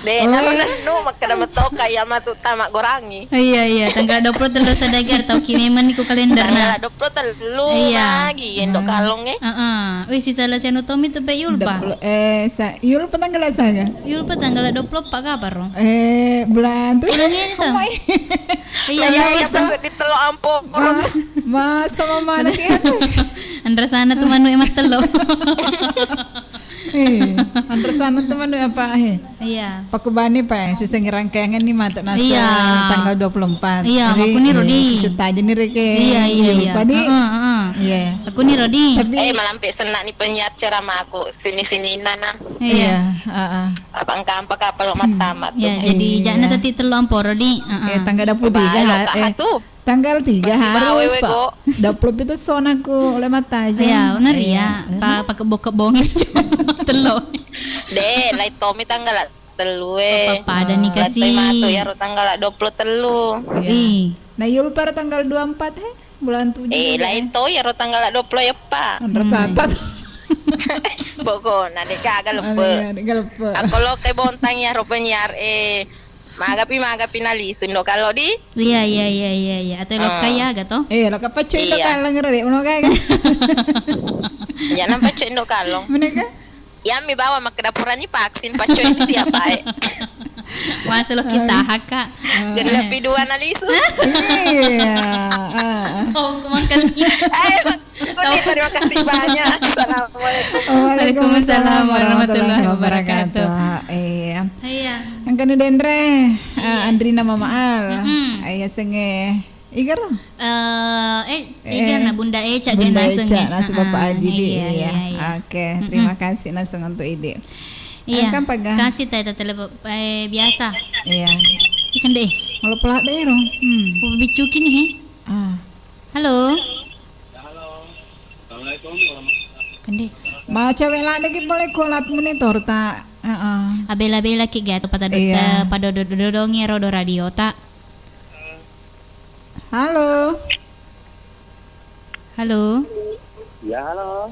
Dek, oh, naro iya. Nanu, makkeda metoka, iya matu tama gorangi. Iya, iya, tanggal dua puluh telu saudagar, tau ki memang niku kalender, tanggal nah. Dua puluh telu iya. Lagi, Indo kalong, eh. Heeh. Wih, si salah sianu Tommy tu pe Yulpa. Dua puluh, eh, sa-, Yulpa tanggal saga? Yulpa tanggal dua puluh empat kapan, Ro? Eh, bulan tu. Bulan ini, Tom. Iya, iya, iya, masa. Pas di telo ampo. Wah, masa mama anak ya. Anrasana tu manu emas telo. Eh, anrasana tu manu apa, eh? Iya. Pakubani, Pak, eh, siseng rangkaiangan ni matu nasa iya. Tanggal dua puluh empat. Iya, jadi, makuni, eh, Rodi. Siseng taja ni reke. Iya, iya, iya. Tadi, heeh, heeh. Iya. Makuni, Rodi. Tapi eh, malampe senna ni penyiar ceramaku. Sini-sini nana. Iya. Iya, heeh. Apa engka ampa kapal lo mattamat tu. Iya, jadi iya. Jana tati telo amporo di. Heeh. Eh, tanggal dua puluh tiga, eh. Tanggal tiga harus, Pak. Dua puluh pitu sonaku oleh mata aja. Iya, bener ya. Iya. Pa-, pakebong-kebong itu. Telo. Dek, lai Tommy tanggal telu e. Apa pada nih kasih. Matu ya, ro tanggal dua puluh telu. Iya. Ih. Nah, Yulpa ro tanggal dua puluh empat, he? Bulan tujuh. Eh, lai to ya, ro tanggal dua puluh ya, Pak. Pokoknya dek gagal lepe. Aku lo ke Bontang ya, ro penyiar, eh, Magapi, magapi nalisu Indo Kalo di? Iya, iya, iya, iya, iya. Atau lokka ya, gato? Eh, lokka pacco Indo Kalo ngero dek, uno gaga. Iya, nampa pacco Indo Kalo. Meneka? Ya, mi bawa makkeda purani vaksin, pacco ini siapa, eh? Wah, selo kita, haka. Gelepi dua nalisu. Iya. Oh, kemangkali. Eh, Oke, terima kasih banyak. Assalamualaikum. Waalaikumsalam warahmatullahi wabarakatuh. Iya. Iya. Engkani denre, eh, Andrina Mama Al. Mm-mm. Iya, senge. Igar. Eh, eh, igar na Bunda Eca, Bunda Eca, senge. Nasi Bapak Aji di. Iya, iya, iya. Oke, terima kasih langsung untuk Idi. Iya. Kan paga. Kasih teh telepon, eh, biasa. Iya. Ikan deh. Kalau pelak deh, ro. Hmm. Bicu kini, he. Ah. Halo. Kende. Ma cewek ladde ki pole kualat monitor ta. Heeh. Abela-bela ki gato pada dodongi rodo radio ta. Halo. Halo. Ya, halo.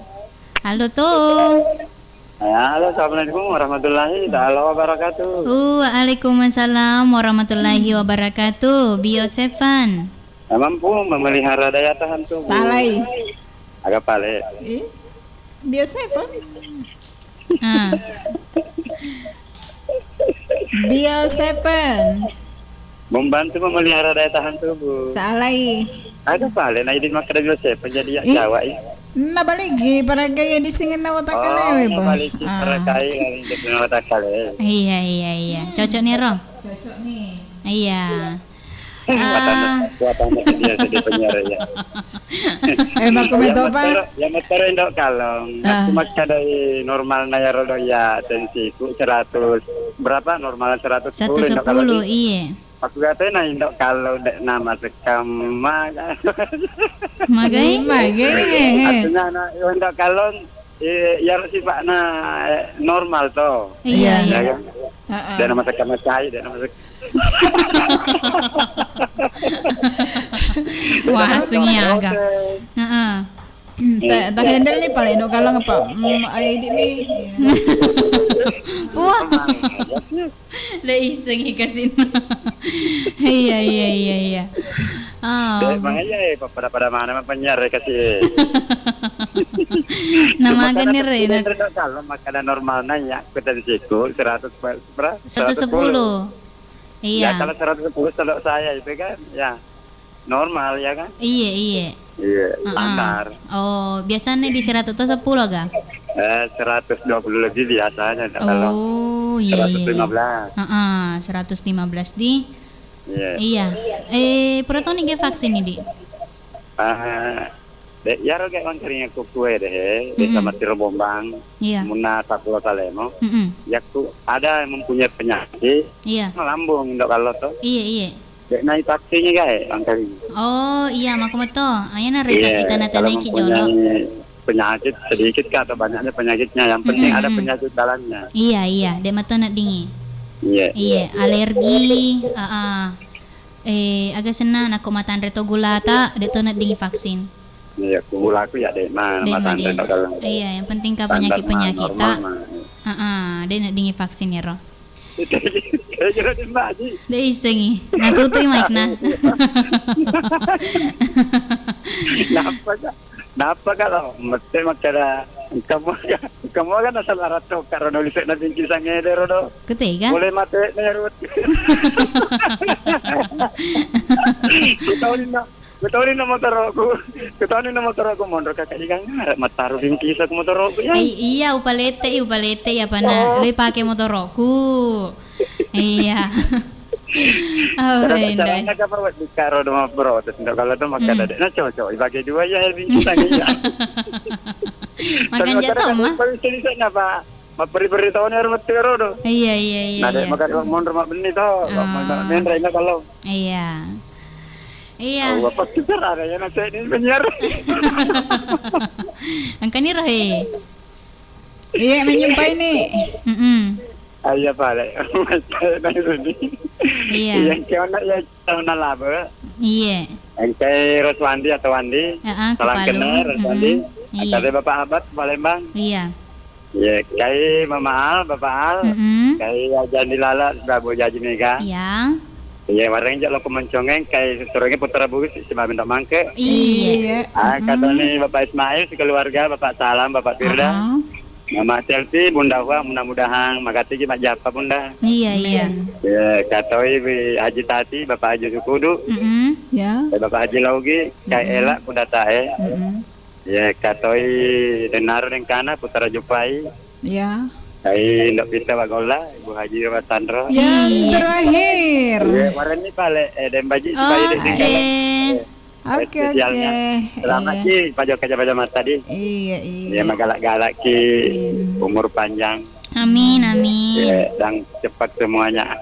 Halo to. Ya, halo, assalamualaikum warahmatullahi taala wabarakatuh. Waalaikumsalam warahmatullahi wabarakatuh. Bio Seven. Mampu memelihara daya tahan tubuh. Salai. Aga pale. Eh? Bio Seven? Ah. Bio Seven. Membantu memelihara daya tahan tubuh. Salai. Ada pale, na idi makkeda biasa, penjadi ya Jawa i. Nabaligi, paragai ya di singenna watakkalé, oh, nabaligi, ah, paragai, lalu di singenna watakkalé. Iya, iya, iya. Cocok nih, Ro. Cocok nih. Iya. Buatan, ah, buatan dia jadi penyiar ya. Eh, makku ya, metto, Pak. Motor, ya, motor Indo Kalong. Ah. Aku makkeda normal na ya rodo ya, tensiku seratus, berapa normal, seratus sepuluh Indo Kalong. Seratus sepuluh, iya. Aku katana Indo Kalong dek nama sekam maga. Magai? Magai. Artinya anak Indo Kalong, eh, ya sifat na, eh, normal to. Iya, iya. Ya kan? Heeh. Dan nama sekam macai, dan nama sek- Wah, sengi aga. Heeh. Hmm, ta, ta handle ni pale Indo Kalong apa? Hmm, ayo idik mi. Puang. De isengi kasih. Iya, iya, iya, iya. Oh. Dek, makanya, eh, pada-pada mana mah penyiar, eh, kasih, eh. Nama gani Rena. Kalau makan normal nanya, kita di situ seratus berapa? Seratus sepuluh. Iya. Ya, kalau seratus sepuluh kalau saya itu kan, ya. Normal, ya kan? Iya, iya. Iya, heeh, standar. Oh, biasanya di seratus sepuluh, ga? Eh, seratus dua puluh lebih biasanya, kalau, oh, iya, iya, iya, seratus lima belas. Heeh, seratus lima belas di. Iya. Iya. Eh, pura toni ga vaksin idi? Ah, de, iyaro ga mangkaringa ku kue deh, de, hmm, sama tiro bombang. Iya. Munna sakulo salemo. Mm-mm. Yakku ada yang mempunyai penyakit, iya, lambung, Indo Kalong to. Iya, iya. Dek nai vaksinnya gae, angkali. Oh, iya, makku metto. Ayana rita, iya, itana-tanai ki jolo. Kalau mempunyai penyakit sedikit kah atau banyaknya penyakitnya, yang penting, mm-mm, ada penyakit dalamnya. Iya, iya, dek metto neddingi. Iya. Iya, alergi, heeh. Eh, aga senna nakko matanre to gulata, dek to neddingi vaksin. Iya, ku gulaku ya dek ma, dek ma matanre dia. Iya, yang penting ka penyakit-penyakit ta. Heeh, dek neddingi vaksin ero. Kira-kira di Mbak Haji. De isengi. Natutui mic-na. Nappa ka? Nappa ka lo? Mette makkeda, kamu ka, kamu kan asal arat to, karo nulis na bingkisangnge dero do. Kutega? Boleh mate ne rut. Kita udah Kutauni na motoroku, kutauni na motoroku, monro kakak igang, arek mattaru bingkisa ku motoroku, ya. I-, iya, upalete i, upalete i, apana, oh, le pake motoroku. Iya. Oh, cara, endai. Caranya apa buat buka rodo ma protes, ndak kalau tu makan, hmm, ada. Nah, cocok, ibagi dua ya, bingkisa, iya. Makan jatuh, mah. Paling sedih sana, Pak. Mapperi-peri tauni ero metti ero do. Iya, iya, iya, nah, dek iya. Maka dua monro mabbenni to. Ah. Menre inna kalau. Iya. Iya. Oh, apa kita ada ya nasi ini menyiar. Engkani rohe. Iya, menyempai ni. Mm-mm. Ah, iya, pale. Iya. Iya, kau nak ya. Tauna Labe. Iye. Engkai Roswandi atau Wandi. Heeh, salam kenal, Roswandi. Mm-mm. Iye. Angkade Bapak Ahmad, Palembang. Iya. Iye, kai Mama Al, Bapak Al. Mm-mm. Kai Aja Andi Lala, Babu Jaji Mega. Iya. Iye, wareng jalo ko Moncongeng, kai susurengnge Putra Bugis, si Mabendok Mangke. Iye. Iya. Ah, mm-mm. Katoni Bapak Ismail, sekeluarga, Bapak Salam, Bapak Firda. Ah. Mama Selfie, Bunda Hua, mudah-mudahan makatigi majjappa, Bunda. Iya, iya. Amin. Ya, katoi Haji Tati, Bapak Haji Sukudu. Mm-mm. Ya. Eh, Bapak Haji Laugi, Kai, mm-mm, Ela, Kudatae. Mm-mm. Ya, katoi Denaro Dengkana, Putra Jupai. Ya. Kai Ndok Pita Bagolla, Ibu Haji Roma Sandro. Yang, iya, terakhir. Ya, wareni pale, eh, Dembaji, oh, supaya dek Dengkana. Eh. Oke, spesialnya. Oke. Selamat, iya, ki, Pak Joka Jawa Jamat tadi. Iya, iya. Ya, magalak-galak ki. Amin. Umur panjang. Amin, amin. Ya, dan cepat semuanya.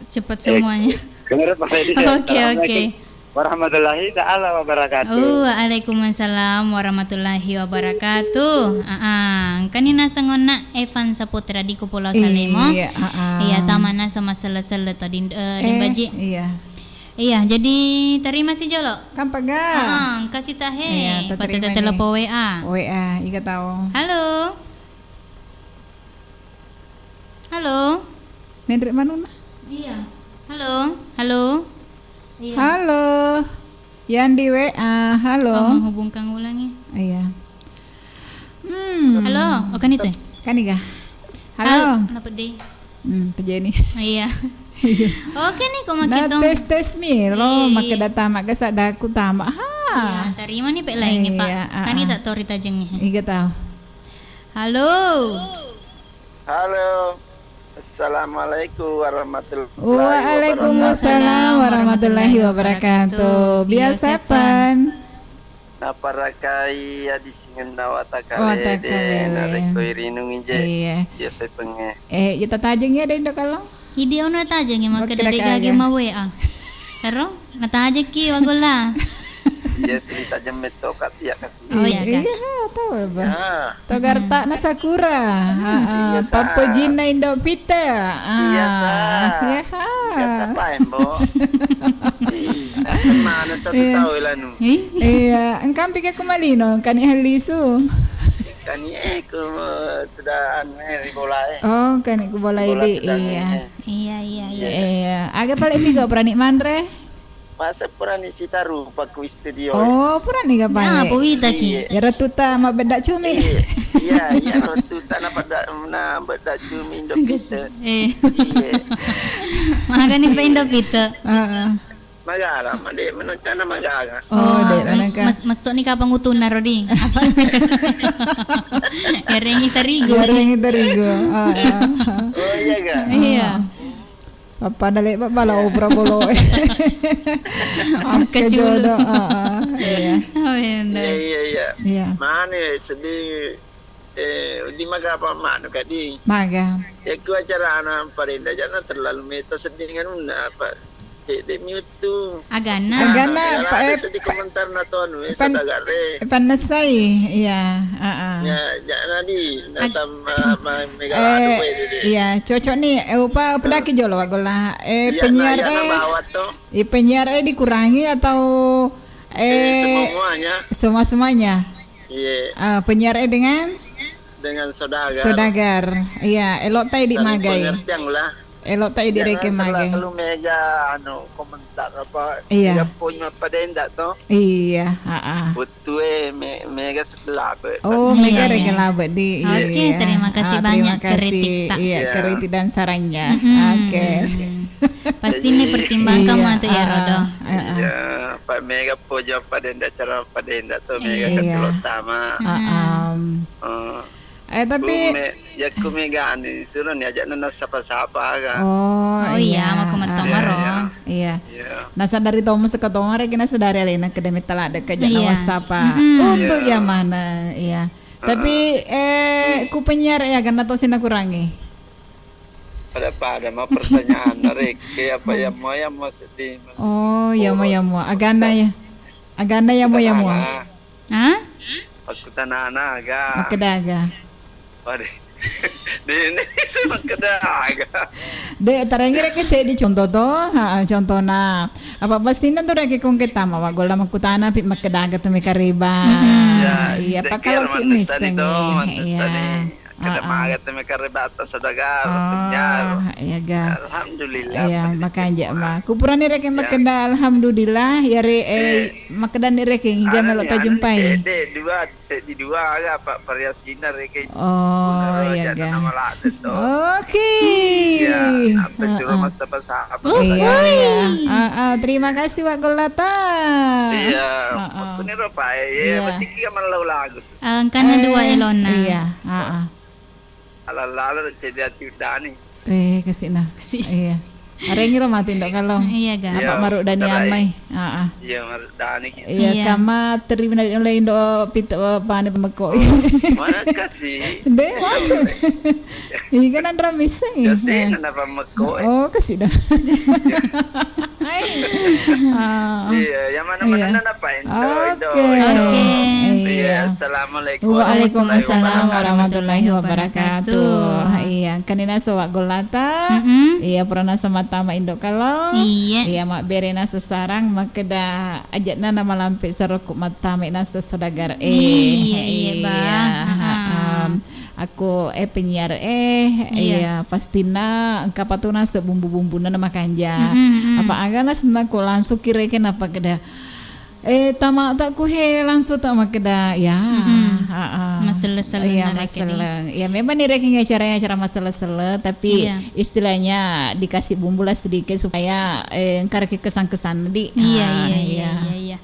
Cepat, eh, semuanya. Bener, Pak Edi. Oke, oke. Assalamualaikum warahmatullahi taala wabarakatuh. Oh, waalaikumsalam warahmatullahi wabarakatuh. Ah, ah. Engkani naseng onna Evan Saputra di Kepulauan Salemo. Iya, ah, ah. Iya, tamana sama sele-sele tadi, eh, eh, Dembaji. Iya. Iya, jadi terima si jolo. Kampa ga? Ah, engka si tahe. Iya, pate tata telepon W A. W A, iga tau. Halo. Halo. Menre manuna? Iya. Halo. Halo. Iya. Halo. Yang di W A, halo. Oh, menghubungkan ulangi. Iya. Hmm. Halo, oh, kan itu ya? Kan iga. Halo. Halo, kenapa deh? Hmm, pejeni. Iya. Oke ni, ko makkeda tes-tes mi ro, iya, makkeda tama ga saddaku tama. Ha. Iya, tarima ni pe laingnge, Pak. Iya, ah, tani ah. Tak tori tajengnge. Iga tau. Halo. Halo. Assalamualaikum warahmatullahi wabarakatuh. Waalaikumsalam warahmatullahi wabarakatuh. Biasa pan. Naparakai adisingenna watakkalede, watakkalede. Narekko irinungi je. Iya. Biasa penge. Eh, iya tatajeng ya, Dendo, kalau? Idi ono tajeng ya, makkeda de gage ma W A. Ero, natajekki wagolla. Iya, cerita jemme tokat ya kasih. Oh, iya, Kak. Iya, tahu, Bang. Ah. Togarta na Sakura. Heeh. Iya, sa. Pappojinna Indo Pite. Ah. Iya, sa. Iya, ha. Iya, sa, Pak Embo. Iya. Mana satu tahu lanu. Iya, engkampi ke kumalino, kani halisu. Kani, eh, ku, sudah anu, eh, ri bola, eh. Oh, kani ku bola idi, sudah anu, iya. Eh. Iya, iya, iya. Iya. Aga pale piga purani manre? Masa purani sitaru pakku studio. Oh, purani ga pale? Ah, powita ki. Iya. Iyaro tuta mabbedda cumi. Iya, iya, iyaro tuta na pada, na bedda cumi Indo Pite. Eh. Iya. Magani pa Indo Pite. Heeh. Magala, ma de manengkana magala. Oh, de manengka. Mas-, masuk ni kapang utunna, Rodi. Apa? Yarengi tarigu. Yarengi tarigu. Heeh. Oh, iya ga? Iya. Pappada lebbak bala obra bolo. Angka jodoh, heeh, iya. Oh, iya, iya, iya. Iya. Mana sedih, eh, di maga apa manu kadi? Maga. Ya ku acara anak parenda jangan terlalu meta sedih anunna apa? Cek demi itu. Agana. Agana, ya, Pak, eh, sedih komentar na tuan, eh, pan-, saudagar, eh. Pannessai, iya, heeh. Ya, jangan di, natam, eh, mega adu, eh, iya, cocok nih. Eh, upa, pedaki jolo, wagolla. Eh, iya, penyiar, nah, iya, eh, nah, bawa tuh. Eh, penyiar, eh, dikurangi atau, eh, eh, semua-muanya. Semua-semuanya? Iya. Ah, penyiar, eh, dengan? Dengan saudagar. Saudagar. Iya, elok tai di magai. Saling pengertian lah. Elok tai di reke magai. Jangan terlalu mega, anu, komentar apa, iya. Mega punya pada endak toh. Iya, heeh. Tue me-, mega labe. Oh, mega rega labe di. Iya, iya. Oke, terima kasih banyak, terima kasih. Iya, kritik dan sarannya. Mm-mm. Oke. Pasti ini pertimbangkan matu ya, Rodo. Iya, Pak, mega pojo pada ndak cara pada ndak tuh, mega kan terutama. Heeh. Eh, tapi ya ku mega ani suruh ni ajak nana sapa-sapa kan. Oh, iya, mako matama ro. Iya. Iya. Nasadari Thomas ke Thomas, regi nasadari alena kede metta ladde ke jana WhatsApp. Untuk yang mana? Iya. Tapi, eh, ku penyiar ya, karena tosi nakurangi. Pada-pada ma pertanyaan, Rek. Kayak apa ya, mau ya, mau sedih. Oh, ya, mau ya, mau. Agana ya. Agana ya, mau ya, mau. Hah? Aku tanah naga. Makkeda aga. Waduh. Di Indonesia makkeda aga. De, tarengngi reke seddi contoh to. Ha, contohna. Apa pastinna tu reke kongke tama, wa golla makkutana pi makkeda aga tu mekareba. Iya, apa kalau ki misseng. Iya. Kada maga tu mekareba atas saudagar. Oh, iya ga. Alhamdulillah. Iya, makanja ma. Kupurani reke makkeda alhamdulillah, yare, eh, makkedani reke iga melo tajumpai. De, dua Seddi dua aga, Pak, variasina reke. Oh, iya ga. Nama ladde to. Oke. Iya, apa suruh masa pasapa. Iya, iya. Ah, ah, terima kasih, Wak Gollata. Iya, aku ni ro, Pak, iya, berarti kita malau lagu. Engkana dua elona. Iya, ah, ah. Ala-ala ceddi ati uddani. Eh, kasina. Iya. Arengi ro mati ndo kalau. Iya ga. Apa maruddani amai? Heeh. Iya, maruddani ki. Iya, kama terima dari mulai ndo pita, eh, pane pemeko. Mana kasih? De, masuk. Iya kan andra misseng. Ya sih, kenapa meko? Oh, kasih dah. Iya, yang mana-mana nana apa, Indo, Indo, Indo. Oke. Iya, assalamualaikum. Waalaikumsalam warahmatullahi wabarakatuh. Iya, kanina sowa gollata. Iya, purana samattama Indo kalau. Iya. Iya, mabbere nasa sarang makkeda aja'na namalampe sarokku mattama nasa saudagar. Eh, iya, Bang. Heeh. Aku, eh, penyiar, eh, iya, pastinna engka patu nase bumbu-bumbunna na makanja. Apa aga nase nako langsung kireke napa keda. Eh, tama tak ku he langsung tak makkeda, ya. Mm-mm. Ha, ha. Maselle-selle. Iya, narekeng ni. Maselle. Ya, memang ni rekeng acara, acara maselle-selle, tapi iya, istilahnya dikasih bumbu lah sedikit supaya, eh, engka reke kesan-kesan di. Iya, ah, iya, iya, iya, iya.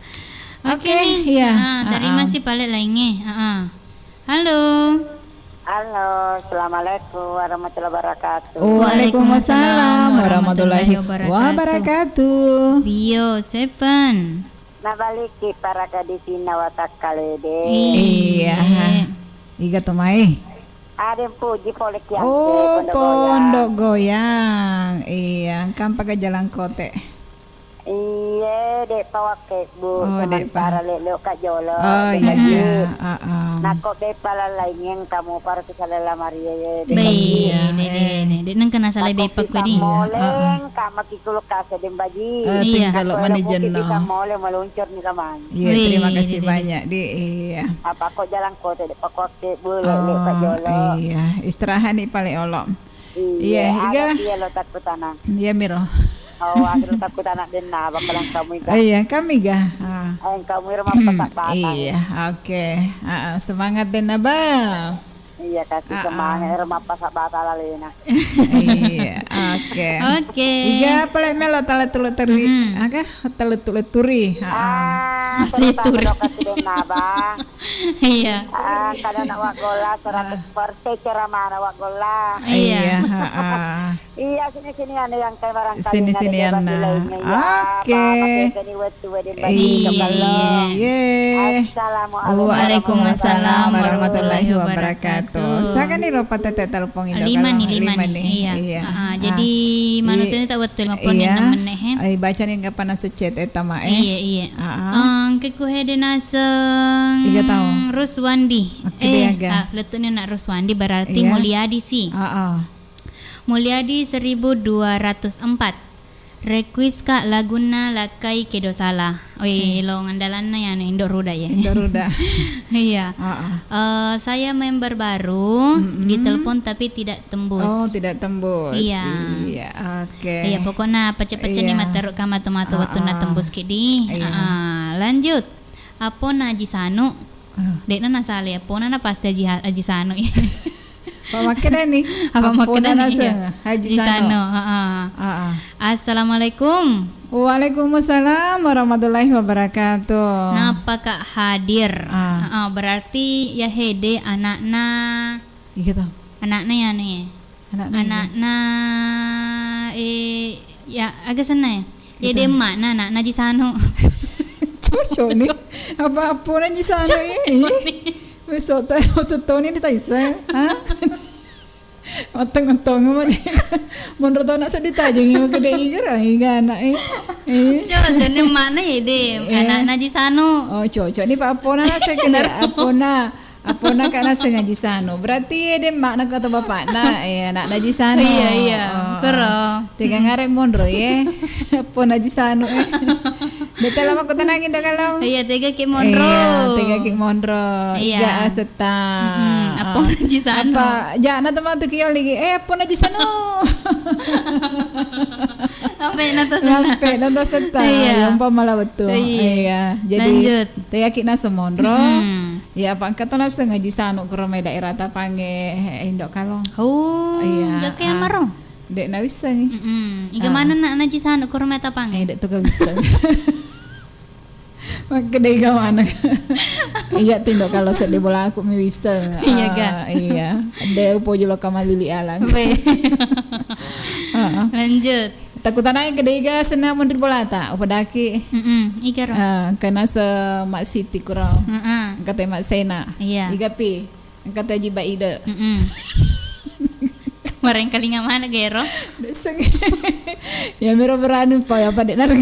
Oke, oke, iya. Ah, terima kasih pale lainnya. Ah, ah. Halo. Halo, assalamualaikum warahmatullahi wabarakatuh. Waalaikumsalam warahmatullahi wabarakatuh. Bio Seven. Nabaliki para gadis inna watakkalede. Iya. Iya. Iga to mai? Ada yang puji pole kiampe, oh, Pondok Goyang. Pondok Goyang. Iya, engka mpaka jalan kote. Iye, de' pa wakkebbu, oh, de' pa. Sementara lele' ka jolo, oh, de' iya, pa iya. Heeh. Nako de' pa lalaingeng kamu para ki salala marie, de' pa. Iya, de', de', eh. De', de', de'. Nengka nasalai beppa ko di. Moleng, heeh. Ka maki kulkas de' baji. Eh, iya. Tinggal mani jenno. Bisa mole meluncur ni kamang. Iya, wih, terima kasih banyak, di. Iya. Apa ko jalan kote, de' pa ko wakkebbu, lele' ka jolo. Oh, iya. Istirahat ni paling olo. Iya, iya, ada iga. Iya lo takku tanah. Iya, miro. Oh, aku takku tanah denna, bakalan kamu iga. Iya, kami ga. Ah. Ayo, kamu iro mappasabbata. Iya, oke. Ah, ah, semangat denna, ba. Iya, kasih semangat, iro mappasabbata lalena. Iya, oke. Oke. Iga pale melo tale tulu teri. Mm-mm. Aga? Tale tulu turi. Ah, ah. Masih turi. Kasih denna, ba. Iya. Ah, kada nak wak gola, seratus persen ceramah nak wak gola. Iya. Iya, ha, ah. Iya, sini-sini ane yang kayak barangkali sini-sini ane. Oke. Iya. Assalamualaikum. Waalaikumsalam warahmatullahi wabarakatuh. Saka ni rupa tete telepon itu. Lima nih, lima nih. Iya. Iya. Ah, jadi manutnya tak betul lima puluh enam menit, he. Ai baca nih kapan nasecet, eh, tama, eh. Iya, iya. Ah, ah. Engke ku hede naseng. Iga tau. Ruswandi. Oke, eh, dia aga. Ah, lettu'ni nak Ruswandi berarti iya. Mulyadi si. Ah, ah. Mulyadi seribu dua ratus empat. Request ka lagunna Lakkai Kedo Sala. Oi, hmm. Lo ngandalanna ya, anu, Indo Ruda ya. Indo Ruda. Iya. Ah, ah. Eh, saya member baru, mm-mm. Ditelepon tapi tidak tembus. Oh, tidak tembus. Iya. Iya, oke. Iya, pokoknya pecah-pecah nih iya. Matteru ka matu-matu ah, wettunna ah. Tembus kidi. Iya. Ah, lanjut. Appona Haji Sanu. Ah. De'na nasala, appona na pasti Haji Ha-, Haji Sanu. Apa makkeda ni? Apa makkeda ni? Appona naseng, iya. Haji Sanu. Haji Sanu, heeh. Heeh. Assalamualaikum. Waalaikumsalam warahmatullahi wabarakatuh. Napa Kak hadir? Ah. Heeh, berarti ya hede anakna. Iya, gitu. Anakna ya anu ya. Anakna, anakna, eh, ya, aga senna ya? Iya, de' emma'na, anakna Haji Sanu. Cocok ni. Apa-apa na Haji Sanu ini? Cocok ni. Wis, so ta-, so toni ni taisa, ha? Otong-otong mani. Menurut anak sedih tajeng, iga kede iga, iga anak, eh. Eh. Cocok ni emma'na ya, de'. Eh. Anakna Haji Sanu. Oh, cocok ni pa-, appona naseng kena, bener. Appona. Appona Kak naseng Haji Sanu. Berarti de' emma'na atau bapakna, eh, anakna Haji Sanu. Iya, iya. Oh, kuro. Tega ngareng monro, ye. Appona Haji Sanu, eh. De' tala makkutanangi do kalong. Iya, tega ki monro. Iya, tega ki monro. Iya. Iga asetta. Mm-mm, appona Haji Sanu. Apa, ja'na teman tu kiyo lagi. Eh, appona Haji Sanu. Sampai na to setta. Sampai na to setta. Iya. Ya, umpama lah betul. Iya. Iya. Jadi, lanjut. Tega ki naseng monro. Mm-mm. Iya, apa engka to naseng Haji Sanu kuro mai daerah Tapange, eh, Indo Kalong. Oh, iya, jokka ah. Maro. De' nawisseng. Mm-mm. Iga ah. Maneng na Haji Sanu kuro mai Tapange? Eh, de' to ga wisseng. Makkeda iga maneng. Iya, Indo Kalong seddi bola aku mi wisseng. Iya, ga? Ah, iya. De' upoji lo kamalili alang. Weh. Heeh. Lanjut. Takkutanai kedega senna monri bolata, upadaki. Mm-mm, iga ro. Ah, engka naseng Mak Siti kuro. Heeh. Engka te Mak Sena. Iya. Iga pi, engka te Haji Baide. Mm-mm. Marengkalinga mana gero? Deseng. Ya mero berani pa ya pada nareng.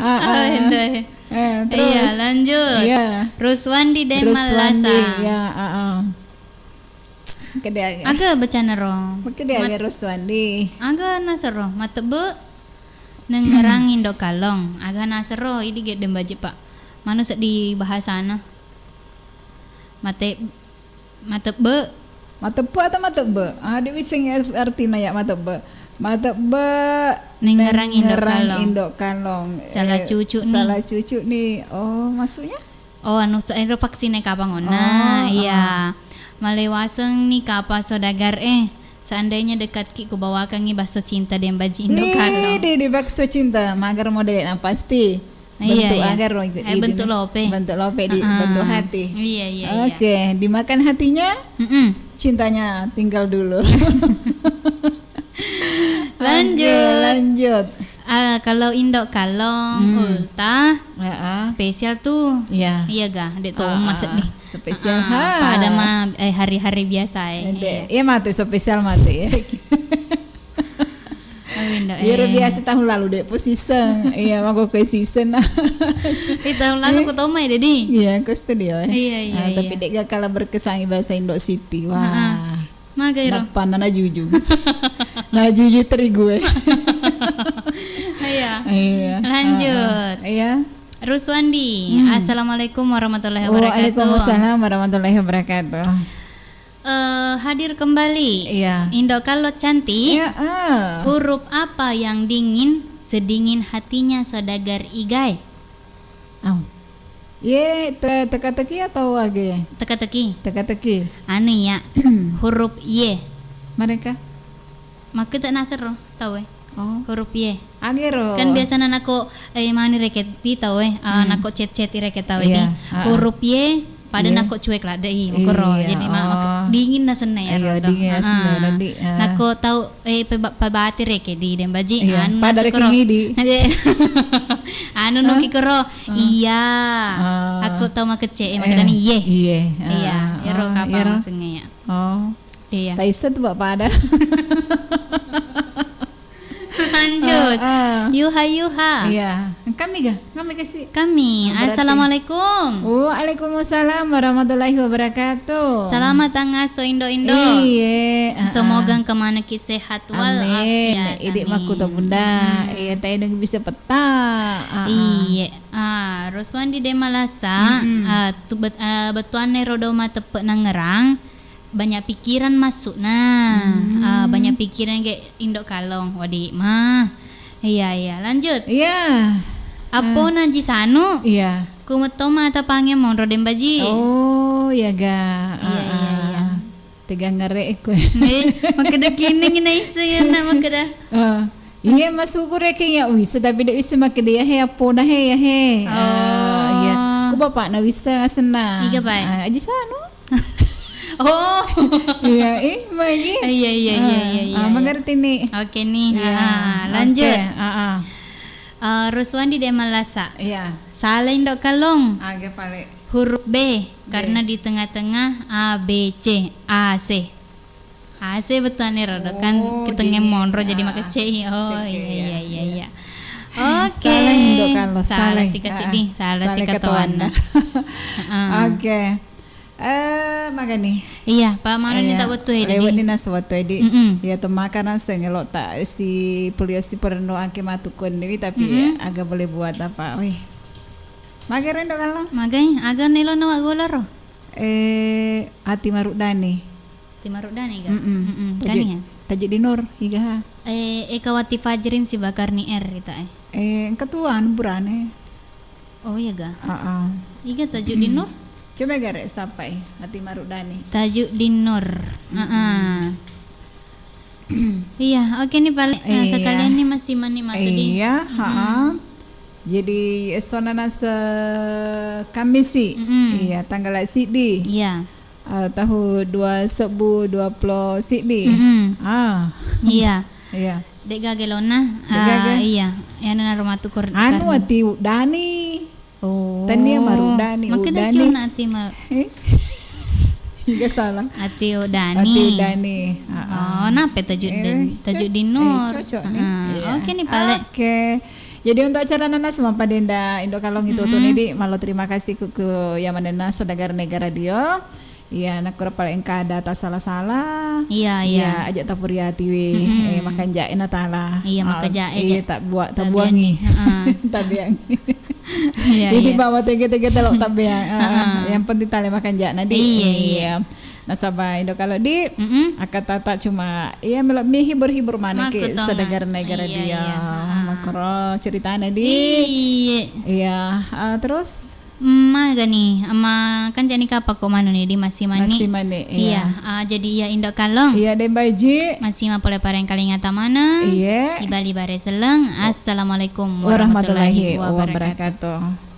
Ah, oh, ah. Endo. Eh, iya, terus? Lanjut. Iya. Ruswandi Demalasa. Ruswandi, ya, ah, ah. Makkeda aga. Aga bacana ro? Makkeda aga Ruswandi? Aga naseng ro? Matebbe nengngerang Indo Kalong. Aga naseng ro? Idi gedde mbaji pa. Manu seddi bahasana. Mate-, matebbe. Matebbe atau matebbe? Ah, de wisseng ar-, artina ya matebbe. Matebbe nengngerang indo' kallong. Indo' kallong. Salah cucu ni. Salah cucu ni. Oh, maksudnya? Oh, anu, so, ero vaksinnya kapang onna. Oh, iya. Malewaseng ni kapa saudagar eh. Seandainya dekatki kubawakangi bakso cinta deng baji indo' kallong. Di, di bakso cinta, magar model na pasti. Iya, bentuk iya. Agar loh, eh, bentuk lope. Bentuk lope di, bentuk hati. Iya, iya, iya. Oke, dimakan hatinya, cintanya tinggal dulu. Lanjut. Oke, lanjut. Ah, kalau indo' kallong, ulta, spesial tuh. Iya. Iya ga? Dek Thomas nih. Spesial ha. Pada mah, eh, hari-hari biasa eh. Iya matu spesial matu ya. Iyaro biasa tahun lalu dek posiseng. Iya, mako kue sisen. Eh, tahun lalu ku tomai, Dedi. Iya, ku studio eh. Iya, iya. Tapi dek gak kalah berkesangi bahasa Indo City. Wah. Maga iro. Nappa na juju. Na juju terigu eh. Iya. Iya. Lanjut. Iya. Ruswandi, assalamualaikum warahmatullahi wabarakatuh. Waalaikumsalam warahmatullahi wabarakatuh. Eh, hadir kembali. Iya. Indo Kallo cantik. Iya, ah. Huruf apa yang dingin sedingin hatinya saudagar Igai? Au. Ye, te-, teka-teki atau age? Teka-teki. Teka-teki. Anu ya, huruf Y. Mereka? Makkeda nasero tau eh. Oh. Huruf Y. Agero. Kan biasana nako, eh, mani reke di tau eh, ah, nako chat-chat reke tau eh di. Iya, ah, ah. Huruf Y pada nako cuek ladde i, mokoro. Iya, jadi ma-, mak-, dingin na senna ya. Iya, dingin na senna, ah. Nako tau, eh, peba-, pebati reke di dembaji, iya, anu pada reke ngidi. Anu nuki koro, ah, iya. Ah. Aku tau makecce, eh, makkedani iye. Iye. Iya, ah, ero ah, kapang ero. Sengaja. Oh. Iya. Taissa tu bak pada. Lanjut. Ah, ah. Yuha, yuha. Iya. Kami ga? Kami kasi. Kami. Oh, berarti. Assalamualaikum. Waalaikumsalam warahmatullahi wabarakatuh. Selamat tangaso indo-indo. Iye, ah, ah. Semoga kemanaki sehat walafiat. Amin. Idi makkuto bunda. Hmm. Iya, tainung bisa peta. Ah, ah. Iye. Ah, Ruswandi de malasa, ah, tu bet-, ah, betuanne rodo mateppe nangerang. Banyak pikiran masuk nah. Hmm. Ah, banyak pikiran kayak indo kalong. Wadi mah. Iya, iya, lanjut. Iya. Apo na ji sanu? Iya. Ku metto mata pange monro dembaji. Oh, iya ga. Iya, ah, iya, ah, iya. Tegang ngare eko. Eh, makkeda kining ina isse ya na makkeda. Ah. Iya, masukure ke ya wisse, tapi de wisse makkeda ya he, apo na he, ya he. Oh. Ah, iya. Ku bapak na wisse asenna. Iga, Pak? Ah, aji sanu. Oh. Iya, eh, magi. Iya, iya, iya, ah, iya, iya, ah, iya. Mengerti nih. Oke nih. Iya. Ah, lanjut. Oke, ah, ah. Eh, Ruswandi de malasa. Iya. Salah indo kalong. Aga pale. Huruf B, B. Karena di tengah-tengah A, B, C, A, C. A C betuanne rodo kan. Oh, ketenge di monro jadi ah, makecei. Oh, cek iya, ya, iya, iya, iya, iya. Oke. Salah indo kalong, salah, salah sih, Kak, ah, Sidi. Salah, salah sih ketoanna. Heeh. Oke. Eh, magani. Iya, Pak, malam ini tak betul ya, lewat ini nas waktu edi. Mm-mm. Ya, temakan nasi ngelo tak si polio si perno angke matukun dewi, tapi mm-mm, agak boleh buat apa, weh. Magai rendo kalong? Magai, aga nelo nawa gula ro? Eh, ati marudani. Ati marudani ga? Mm-mm. Mm-mm. Taji, kan ya? Taji di Nur, iga ha? Eh, Eka Wati Fajrin si bakar ni er, ita eh. Eh, engka tuan burane. Oh, iya ga? Heeh. Iga Tajuddin Nur? Coba gare sapai, ati marudani. Tajuddin Nur. Mm-mm. Heeh. Iya, oke nih, Pale. Nah, iya, sekalian nih masih menikmati di. Iya, mm-mm, heeh. Jadi, esona nase Kamisi. Mm-mm. Iya, tanggal sidi. Iya. Eh, tahu dua sebbu dua puluh sidi. Mm-mm. Ah. Iya. Iya. Dek gage lona. Dek gage? Ah, iya. Anu naro matu kor-, anu karena ati udani. Oh. Tania marudani, makkeda udani. Kiuna ati ma- Eh? Iga salah. Ati udani. Ati udani. Ah, ah. Oh, nape Tajuddin? Eh, Tajuddin eh, Nur. Cocok nih. Ah, iya. Oke nih, Pale. Oke. Jadi untuk acara nana semua padenda Indo Kalong itu tuh, mm-mm, nih, di, malo terima kasih ku, ku yang mendengar saudara Nega Radio. Iya, nakkura pale engka ada tasala-sala. Iya, iya. Iya, aja tapuriati we. Mm-mm. Eh, makan jae na tala. Iya, makan jae. Ah, iya, tak buat, tabuangi. Tabiangi. Heeh. Tabiangi. Iya, iya. Jadi bawa tege-tege telo tabiang. Ah, heeh, yang penting tale makan jae na di. Iya, iya. Iya. Nasaba Indo Kalo di, mm-mm, akkatata cuma iya melo mi hibur-hibur maneng ki. Makkutonga. Sedagar negara. Iya, dia. Iya. Makro ceritana di. Iya. Iya, ah, terus? Magani, amma kan jani kapa ko manu ni di masih mani. Masih mani, iya. Iya, ah, jadi iya Indo Kalo. Iya, de baji. Masih mapole pareng kalinga tamana. Iya. Ibali bare seleng. Assalamualaikum warahmatullahi wabarakatuh.